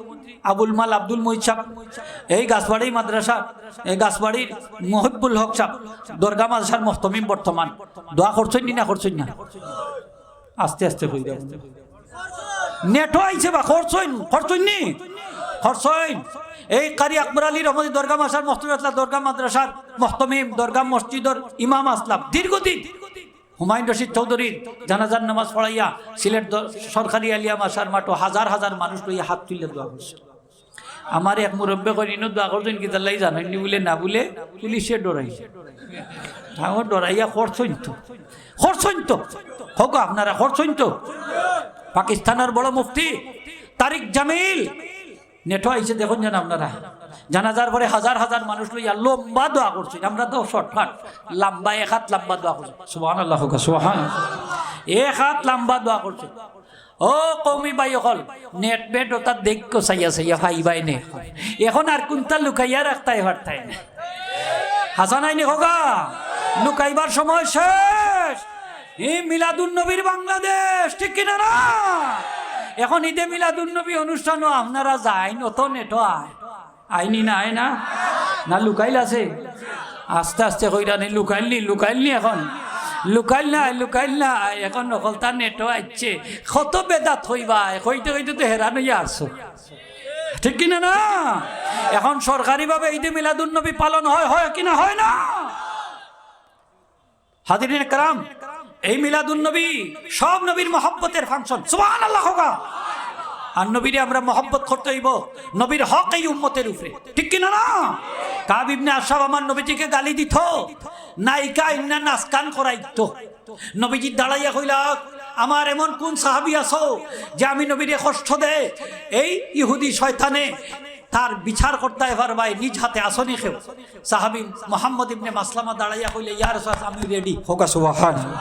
আবুল মাল আব্দুল মুহিত সাব, এই গাছবাড়ি মাদ্রাসা, এই গাছবাড়ির মুহিবুল হক সাব, দরগা মাদ্রাসার মুহতমিম বর্তমান, দোয়া করছইন নি না করছইন না? আস্তে আস্তে কইরা। নেটো আইছে বা, করছইন, করছইন নি? করছইন। এই কারি আকবর আলী রহমতি দরগা মাদ্রাসার মুহতমিম আছলা, দরগা মাদ্রাসার মুহতমিম, দরগা মসজিদর ইমাম আছলা দীর্ঘদিন। হুমায়ুন রশিদ চৌধুরীর জানাজার নামাজ পড়াইয়া সিলেট দ-, সরকারি আলিয়া মাদ্রাসার মাঠো হাজার হাজার মানুষ লইয়া হাত তুলিয়া দোয়া করছে। আমার এক মুরব্বে কইন, "ইনো দোয়া করছইন কিতার লাগি জানইন নি?" বুলে, "না," বুলে, পুলিশে ডরাইছে। তাও ডরাইয়া করছইন তো, করছইন তো, কউক্কা আপনারা করছইন তো। পাকিস্তানর বড় মুফতি তারিক জামিল নেটো আইছে, দেখইন যেন আপনারা। জানাজার পরে হাজার হাজার মানুষ লইয়া লম্বা দোয়া করছইন, আমরা তো শর্টকাট, লম্বা, এক হাত লম্বা দোয়া করছইন। সুবহানাল্লাহ কউক্কা, সুবহানাল্লাহ। এক হাত লম্বা দোয়া করছইন। ও কওমি ভাই অকল, নেট বেট ওটা দেখো, চাইয়া চাইয়া পাইবায় নে। এখন আর কুনটা লুকাইয়া রাখতায় পারতায় না। হাছা নায় নি কউক্কা? লুকাইবার সময় শেষ। ই মিলাদুন নবীর বাংলাদেশ, ঠিক কিনা না? এখন ইদে মিলাদুন নবী অনুষ্ঠানো আপনারা যাইন, অত নেটো আয়। আইনি না, আয় না? না লুকাইল আছে? আস্তে আস্তে কইরা নি, লুকাইল নি, লুকাইল নি এখন? লুকাইল না, লুকাইল না, এখন হকলতা নেটো আইছে। কত বেদাত কইবায়, কইতে কইতে তো হেরান অইয়া আছো। ঠিক কিনা না? এখন সরকারিভাবে ইদে মিলাদুন নবী পালন হয়, হয় কিনা হয় না? হাজিরিন কেরাম, এই মিলাদুন নবী সব নবীর মহব্বতের function। সুবহানাল্লাহ কউক্কা। আর নবীরে আমরা মহব্বত করতে অইবো নবীর হক এই উম্মতের উপরে, ঠিক কিনা না? কাব ইবনে আশরাফ আমার নবীজিকে গালি দিত, নায়িকা আইন্না নাচ গান করাইত। নবীজি দাঁড়াইয়া কইলা, "আমার এমন কোন সাহাবী আছো যে আমি নবীরে কষ্ট দেয়?" এই ইহুদি শয়তানে তার বিচার করতায় পারবায়, নিজ হাতে আসনি কেউ। সাহাবী মুহাম্মদ ইবনে মাসলামা দাঁড়াইয়া কইলে, "ইয়া রাসূলুল্লাহ, আমি ready।" কউক্কা সুবহানাল্লাহ।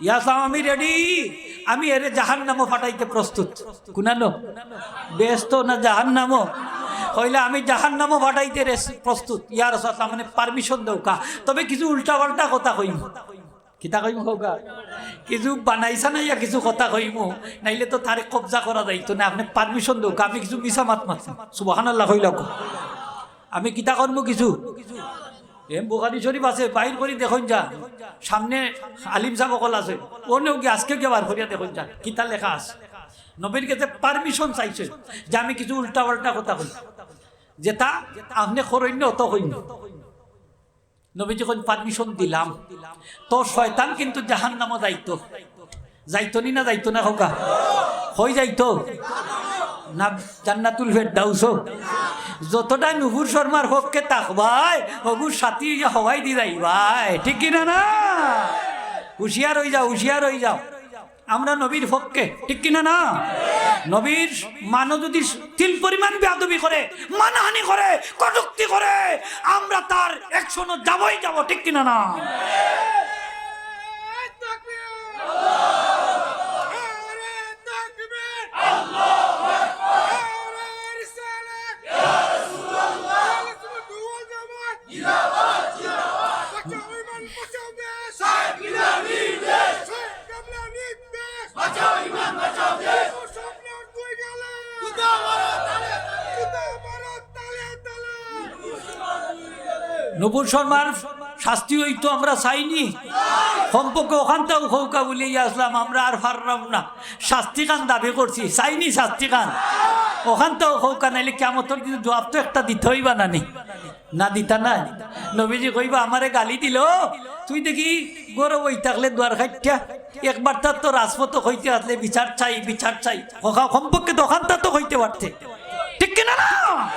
"ইয়া সাহাবী, আমি ready, আমি এরে জাহান্নামো পাঠাইতে প্রস্তুত।" কুনানো? বেহেস্তো না জাহান্নামো? অইলে আমি জাহান্নামো পাঠাইতে রেস-, প্রস্তুত। ইয়া রাসূলুল্লাহ, মানে পারমিশন দেউক্কা, তবে কিছু উল্টাপাল্টা কথা কইমু। কিতা কইমু কউক্কা? কিছু বানাইছা না ইয়া কিছু কথা কইমু, নাইলে তো তারে কবজা করা যাইতো না। আপনে পারমিশন দেউক্কা, আমি কিছু মিছা মাত মাতমু। সুবহানাল্লাহ কইলাউক্কা। আমি কিতা করমু কিছু? এ বুখারী শরীফ আছে, বাইর করি দেখইন যা। সামনে আলিম সাব অকল আছে, অনেও গিয়া আজকে গিয়া বার করিয়া দেখইন যা, কিতা লেখা আছে। নবীর গেছে পারমিশন চাইছে যে আমি কিছু উল্টাপাল্টা কথা কই, যেটা আপনে করইন না অত কইন। নবীজি কইন, "পারমিশন দিলাম।" তো শয়তান কিন্তু জাহান্নামো যাইতো, যাইতো নি না যাইতো না কউক্কা? কই যাইতো? না, জান্নাতুল ফেরদাউসো। যতটা নুপুর শর্মার পক্ষে থাকবায়, হগুর সাথী অইয়া হওয়াই দি যাইবায়, ঠিক কিনা না? হুঁশিয়ার অই যাও, হুঁশিয়ার অই যাও। আমরা নবীর পক্ষে, ঠিক কিনা না? নবীর মানো যদি তিল পরিমাণ বেয়াদবি করে, মানহানি করে, কটূক্তি করে, আমরা তার একশনো যাবই যাব, ঠিক কিনা না? নুপুর শর্মার শাস্তি অইতো আমরা চাইনি, কমপক্ষে অখানতাউ কউক্কা বুলিয়া আসলাম, আমরা আর পাররাম না। শাস্তিখান দাবি করছি, চাইনি শাস্তিখান। অখানতাউ কউক্কা, নাইলে কিয়ামতর দিন জুয়াপ তো একটা দিতে অইবা না নি? না দিতা নায়? নবীজি কইবা, "আমারে গালি দিলো, তুই দেখি ঘরো বই থাকলে দুয়ার খাটিয়া, একবার তার তো রাজপথো কইতে আসলে বিচার চাই, বিচার চাই।" কউক্কা, কমপক্ষে তো অখানতা তো কইতে পারতে, ঠিক কিনা না?